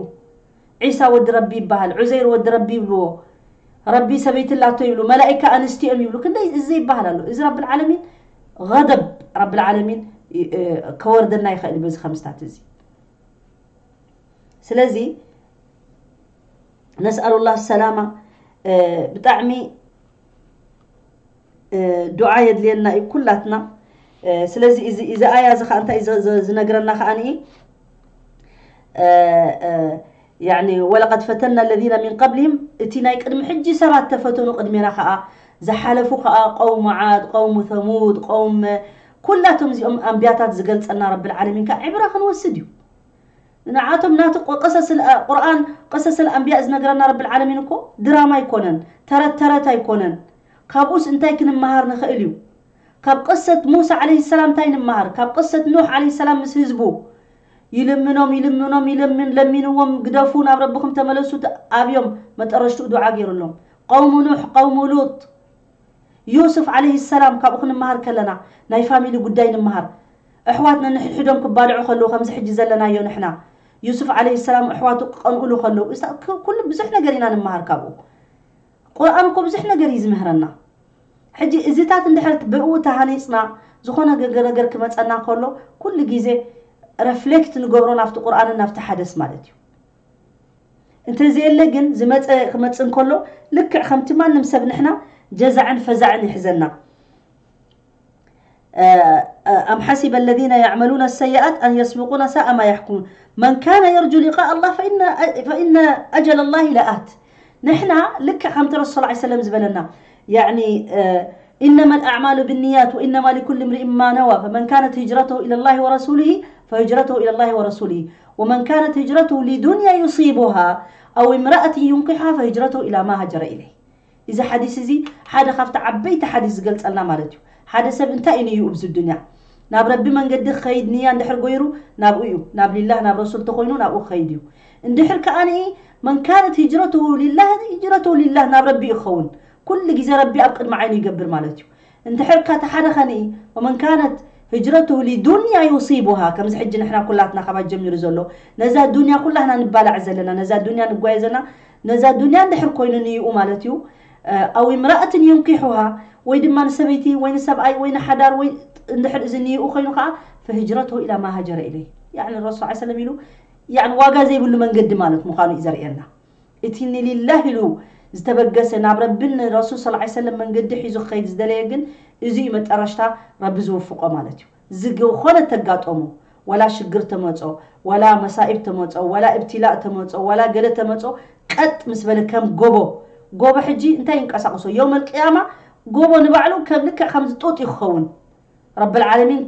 ዒሳ ወዲ ረቢ ይበሃል፣ ዑዘይር ወዲ ረቢ ይብልዎ፣ ረቢ ሰበይቲ ኣላቶ ይብሉ፣ መላኢካ ኣንስትዮ እዮም ይብሉ፣ ክንደይ እዚ ይበሃል ኣሎ። እዚ ረብል ዓለሚን ገደብ ረብል ዓለሚን ከወርደና ይኽእል በዚ ከምስታት እዚ። ስለዚ ነስኣሉላህ ሰላማ ብጣዕሚ ዱዓ የድልየና እዩ ኩላትና። ስለዚ እዚ ኣያ እዚ ከዓ እንታይ ዝነግረና ከዓ ንኢ ወለቀድ ፈተና ለዚነ ሚን ቀብሊህም፣ እቲ ናይ ቅድሚ ሕጂ ሰባት ተፈተኑ ቅድሜና ከዓ ዝሓለፉ ከዓ ቀውሙ ዓድ፣ ቀውሙ ተሙድ፣ ቀውም ኩላቶም እዚኦም ኣንብያታት ዝገልፀና ረብል ዓለሚን ከዓ ዕብራ ክንወስድ እዩ። ንዓቶም ናቲ ቁርኣን ቀሰሰል ኣንብያ ዝነግረና ረብል ዓለሚን እኮ ድራማ ኣይኮነን፣ ተረት ተረት ኣይኮነን። ካብኡስ እንታይ ክንመሃር ንኽእል እዩ? ካብ ቅሰት ሙሳ ዓለይሂ ሰላም እንታይ ንምሃር? ካብ ቅሰት ኑሕ ዓለይሂ ሰላም ምስ ህዝቡ ይልምኖም ይልምኖም ይልምን ለሚንዎም፣ ግደፉ፣ ናብ ረብኹም ተመለሱ፣ ኣብዮም መጠረሽትኡ ዱዓ ገይሩሎም። ቀውሙ ኑሕ፣ ቀውሙ ሉጥ፣ ዩሱፍ ዓለይሂ ሰላም ካብኡ ክንመሃር ከለና ናይ ፋሚሊ ጉዳይ ንምሃር። ኣሕዋት ነንሕድሕዶም ክባልዑ ከለዉ ከምዚ ሕጂ ዘለናዮ ንሕና፣ ዩሱፍ ዓለይሂ ሰላም ኣሕዋቱ ክቐንኡሉ ከለዉ ኩሉ ብዙሕ ነገር ኢና ንምሃር ካብኡ። ቁርኣን እኮ ብዙሕ ነገር እዩ ዝምህረና። ሕጂ እዚታት እንድሕር ብእኡ ተሃኒፅና ዝኾነ ነገር ክመፀና ከሎ ኩሉ ግዜ ረፍሌክት ንገብሮ ናብቲ ቁርኣንን ናብቲ ሓደስ ማለት እዩ። እንተዘየለ ግን ዝመፀ ክመፅእ እንከሎ ልክዕ ከምቲ ማንም ሰብ ንሕና ጀዛዕን ፈዛዕን ይሕዘና። أم حسب الذين يعملون السيئات أن يسبقونا ساء ما يحكمون. من كان يرجو لقاء الله فإن فإن أجل الله لآت. ንሕና ልክዕ ከምቲ ረሱል صلى الله عليه وسلم ዝበለና يعني إنما الأعمال بالنيات وإنما لكل امرئ ما نوى فمن كانت هجرته إلى الله ورسوله فهجرته إلى الله ورسوله ومن كانت هجرته لدنيا يصيبها أو امرأة ينكحها فهجرته إلى ما هاجر إليه. እዚ ሓዲስ እዚ ሓደ ካብቲ ዓበይቲ ሓዲስ ዝገልጸልና ማለት እዩ። ሓደ ሰብ እንታይ እዩ ንይኡ ኣብዚ ዱንያ ናብ ረቢ መንገዲ ክኸይድ ንያ እንድሕር ጎይሩ ናብኡ እዩ፣ ናብ ሊላህ ናብ ረሱል ተኾይኑ ናብኡ ክኸይድ እዩ። እንድሕር ከኣ መን ካነት ሂጅረትሁ ሊላህ ሂጅረትሁ ሊላህ ናብ ረቢ እዩ ክኸውን። ኩሉ ግዜ ረቢ ኣብ ቅድሚ ዓይኑ ይገብር ማለት እዩ። እንድሕር ከ ተሓደ ኸንኢ ወመን ካነት ሂጅረትሁ ሊዱንያ ዩሲቡሃ፣ ከምዚ ሕጂ ንሕና ኩላትና ካባት ጀሚሩ ዘሎ ነዛ ዱንያ ኩላህና ንባላዕ ዘለና፣ ነዛ ዱንያ ንጓየ ዘለና፣ ነዛ ዱንያ እንድሕር ኮይኑ ንይኡ ማለት እዩ። ኣው እምራእትን ዩንኪሑሃ፣ ወይ ድማ ንሰበይቲ ወይ ንሰብኣይ ወይ ንሓዳር ወይ እንድሕር እዚ ንይኡ ኮይኑ ከዓ ፈሂጅረትሁ ኢላ ማ ሃጀረ ኢለይ። ያኒ ረሱል ሰለላሁ ዐለይሂ ወሰለም ኢሉ ያኒ ዋጋ ዘይብሉ መንገዲ ማለት ምዃኑ እዩ ዘርእየና። እቲ ንሊላህ ኢሉ ዝተበገሰ ናብ ረብን ረሱል ሰለላሁ ዐለይሂ ወሰለም መንገዲ ሒዙ ክኸይድ ዝደለየ ግን እዚ እዩ መጠረሽታ ረቢ ዝውፍቆ ማለት እዩ። ዝኾነ ተጋጠሞ ዋላ ሽግር ተመጾ ዋላ መሳኢብ ተመጾ ዋላ እብትላእ ተመጾ ዋላ ገለ ተመጾ ቀጥ ምስ በለ ከም ጎቦ፣ ጎቦ ሕጂ እንታይ ይንቀሳቀሶ? የውመል ቅያማ ጎቦ ንባዕሉ ከም ልክዕ ከምዚ ጡጥ እዩ ክኸውን። ረብል ዓለሚን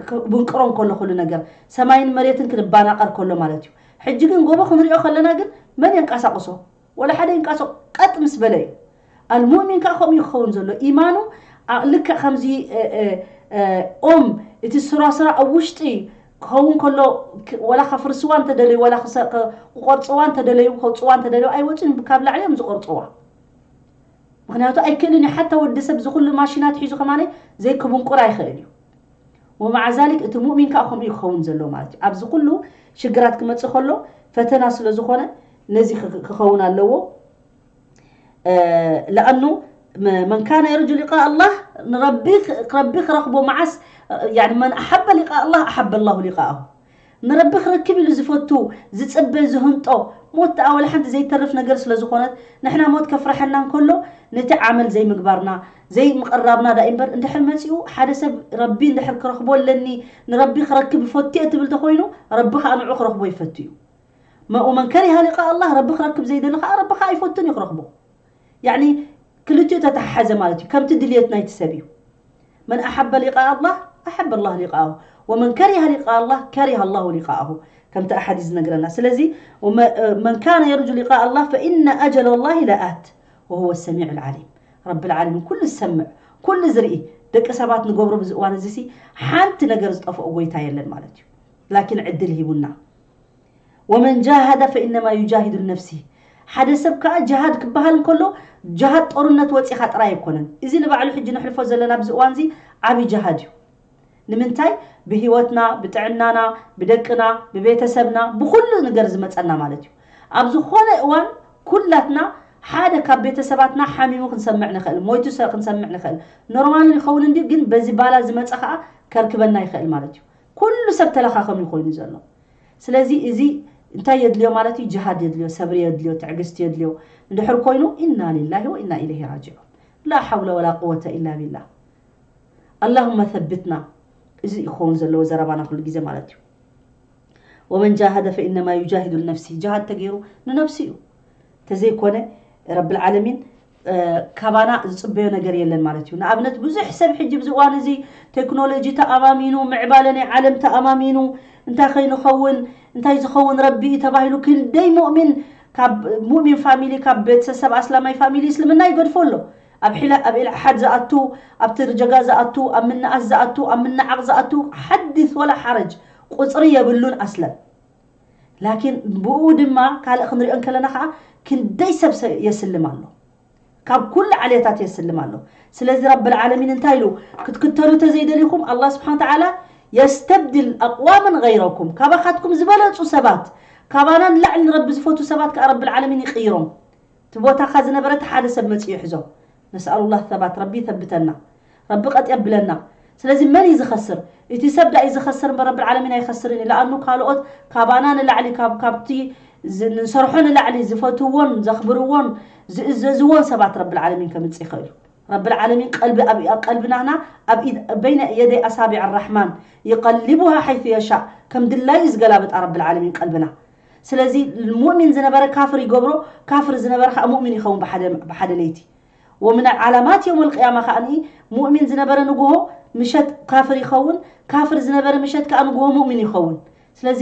ክብንቅሮ እንከሎ ኩሉ ነገር ሰማይን መሬትን ክንባናቀር ከሎ ማለት እዩ። ሕጂ ግን ጎቦ ክንሪኦ ከለና ግን መን የንቀሳቅሶ? ወላ ሓደ ይንቀሳቀሶ ቀጥ ምስ በለ እዩ። ኣልሙእሚን ከዓ ከምኡ እዩ ክኸውን ዘሎ። ኢማኑ ልክዕ ከምዚ ኦም እቲ ስራስራ ኣብ ውሽጢ ክኸውን ከሎ ወላ ከፍርስዋ እንተደለዩ ወላ ክቆርፅዋ እንተደለዩ ከውፅዋ እንተደለዩ ኣይወፅን፣ ካብ ላዕሊ እዮም ዝቆርፅዋ። ምክንያቱ ኣይክእልን እዩ። ሓታ ወዲ ሰብ ዝኩሉ ማሽናት ሒዙ ከማነ ዘይክብንቁር ኣይኽእል እዩ። ወማዓ ዛሊክ እቲ ሙእሚን ከዓ ከምኡ ክኸውን ዘለዎ ማለት እዩ። ኣብዚ ኩሉ ሽግራት ክመፅእ ከሎ ፈተና ስለ ዝኾነ ነዚ ክኸውን ኣለዎ። ለኣኑ መን ካነ የርጁ ሊቃ ኣላህ ንረቢ ክረክቦ መዓስ መን ኣሓበ ሊቃ ኣላህ ኣሓበ ላሁ ሊቃኣሁ። ንረቢ ክረክብ ኢሉ ዝፈቱ ዝፅበ ዝህንጦ ሞት ደኣ ወላ ሓንቲ ዘይተርፍ ነገር ስለ ዝኾነት ንሕና ሞት ከፍረሐና እንከሎ ነቲ ዓመል ዘይምግባርና ዘይምቕራብና ዳ እምበር እንድሕር መፂኡ ሓደ ሰብ ረቢ እንድሕር ክረኽቦ ኣለኒ ንረቢ ክረክብ ይፈትየ ትብል ተኾይኑ ረቢ ከዓ ንዑ ክረኽቦ ይፈቱ እዩ። መኡ መን ከሪሃ ሊቃ ኣላህ ረቢ ክረክብ ዘይደሊ ከዓ ረቢ ከዓ ኣይፈቱን እዩ ክረኽቦ። ያኒ ክልቲኡ ተተሓሓዘ ማለት እዩ። ከምቲ ድልየት ናይቲ ሰብ እዩ። መን ኣሓበ ሊቃ ኣላህ ኣሓበ ኣላህ ሊቃኣሁ ወመን ከሪሃ ሊቃ ኣላህ ከሪሃ ኣላሁ ሊቃኣሁ ከምቲ ኣሓዲስ ዝነግረና። ስለዚ መን ካነ የርጁ ሊቃ ኣላህ ፈኢነ ኣጀለ ላሂ ለኣት ወሁወ ሰሚዑ ልዓሊም። ረቢ ልዓለሚን ኩሉ ዝሰምዕ ኩሉ ዝርኢ ደቂ ሰባት ንገብሮ ብዚ እዋን እዚ ሲ ሓንቲ ነገር ዝጠፍኦ ጎይታ የለን ማለት እዩ። ላኪን ዕድል ሂቡና። ወመን ጃሃደ ፈኢነማ ዩጃሂዱ ነፍሲ። ሓደ ሰብ ከዓ ጅሃድ ክበሃል እንከሎ ጅሃድ ጦርነት ወፂኻ ጥራይ ኣይኮነን። እዚ ንባዕሉ ሕጂ ንሕልፎ ዘለና ኣብዚ እዋን እዚ ዓብዪ ጅሃድ እዩ። ንምንታይ? ብህይወትና ብጥዕናና ብደቅና ብቤተሰብና ብኩሉ ነገር ዝመፀና ማለት እዩ። ኣብ ዝኾነ እዋን ኩላትና ሓደ ካብ ቤተሰባትና ሓሚሙ ክንሰምዕ ንኽእል፣ ሞይቱ ክንሰምዕ ንኽእል። ኖርማል ይኸውን እንዲ ግን በዚ ባላ ዝመፀ ከዓ ከርክበና ይኽእል ማለት እዩ። ኩሉ ሰብ ተለኻኸም እዩ ኮይኑ ዘሎ። ስለዚ እዚ እንታይ የድልዮ ማለት እዩ? ጅሃድ የድልዮ፣ ሰብሪ የድልዮ፣ ትዕግስቲ የድልዮ። እንድሕር ኮይኑ ኢና ሊላሂ ወኢና ኢለይሂ ራጅዑን። ላ ሓውለ ወላ ቁወተ ኢላ ቢላህ። اللهم ثبتنا። እዚ ይኸውን ዘለዎ ዘረባና ኩሉ ግዜ ማለት እዩ። ومن جاهد فإنما يجاهد لنفسه። ጅሃድ ተገይሩ ንነብሲ እዩ። ተዘይኮነ ረብል ዓለሚን ካባና ዝፅበዮ ነገር የለን ማለት እዩ። ንኣብነት ብዙሕ ሰብ ሕጂ ብዚ እዋን እዚ ቴክኖሎጂ ተኣማሚኑ፣ ምዕባለ ናይ ዓለም ተኣማሚኑ፣ እንታይ ከይንኸውን እንታይ ዝኸውን ረቢ እዩ ተባሂሉ ክንደይ ሙእሚን ካብ ሙእሚን ፋሚሊ ካብ ቤተሰብ ኣስላማይ ፋሚሊ እስልምና ይገድፎ ኣሎ። ኣብ ኢልሓድ ዝኣቱ፣ ኣብ ትርጀጋ ዝኣቱ፣ ኣብ ምንኣስ ዝኣቱ፣ ኣብ ምንዓቕ ዝኣቱ ሓድስ ወላ ሓረጅ ቁፅሪ የብሉን ኣስለን። ላኪን ብኡ ድማ ካልእ ክንሪኦ እንከለና ከዓ ክንደይ ሰብ የስልም ኣሎ፣ ካብ ኩሉ ዓሌታት የስልም ኣሎ። ስለዚ ረብል ዓለሚን እንታይ ኢሉ? ክትክተሉ ተዘይደሊኹም ኣላ ስብሓን ተዓላ የስተብድል ኣቅዋምን ገይረኩም፣ ካባኻትኩም ዝበለፁ ሰባት፣ ካባና ንላዕሊ ንረቢ ዝፈቱ ሰባት ከዓ ረብል ዓለሚን ይቅይሮም። እቲ ቦታኻ ዝነበረ እቲ ሓደ ሰብ መፅኡ ይሕዞ። ነስኣሉላህ ሰባት ረቢ ይተብተና፣ ረቢ ቀጥ የብለና። ስለዚ መን እዩ ዝኸስር? እቲ ሰብ ዳ እዩ ዝኸስር እምበር ረብል ዓለሚን ኣይኸስርን እዩ። ለኣኑ ካልኦት ካባና ንላዕሊ ካብ ካብቲ ዝ- ንሰርሖ ንላዕሊ ዝፈትዎን ዘኽብርዎን ዝእዘዝዎን ሰባት ረብል ዓለሚን ከምፅእ ይኽእል እዩ። ረብል ዓለሚን ቀልቢ ኣብ ኣብ ቀልብናና ኣብ ኢድ- በይነ የደይ ኣሳቢዕ ራሕማን ይቀልቡሃ ሓይቱ የሻእ፣ ከም ድላዩ እዩ ዝገላብጣ ረብል ዓለሚን ቀልብና። ስለዚ ሙእሚን ዝነበረ ካፍር ይገብሮ፣ ካፍር ዝነበረ ከዓ ሙእሚን ይኸውን ብሓደ ብሓደ ለይቲ። ومن علامات يوم القيامة ከዓኒ ሙእሚን ዝነበረ ንግሆ ምሸት ካፍር ይኸውን፣ ካፍር ዝነበረ ምሸት ከዓ ንግሆ ሙእሚን ይኸውን። ስለዚ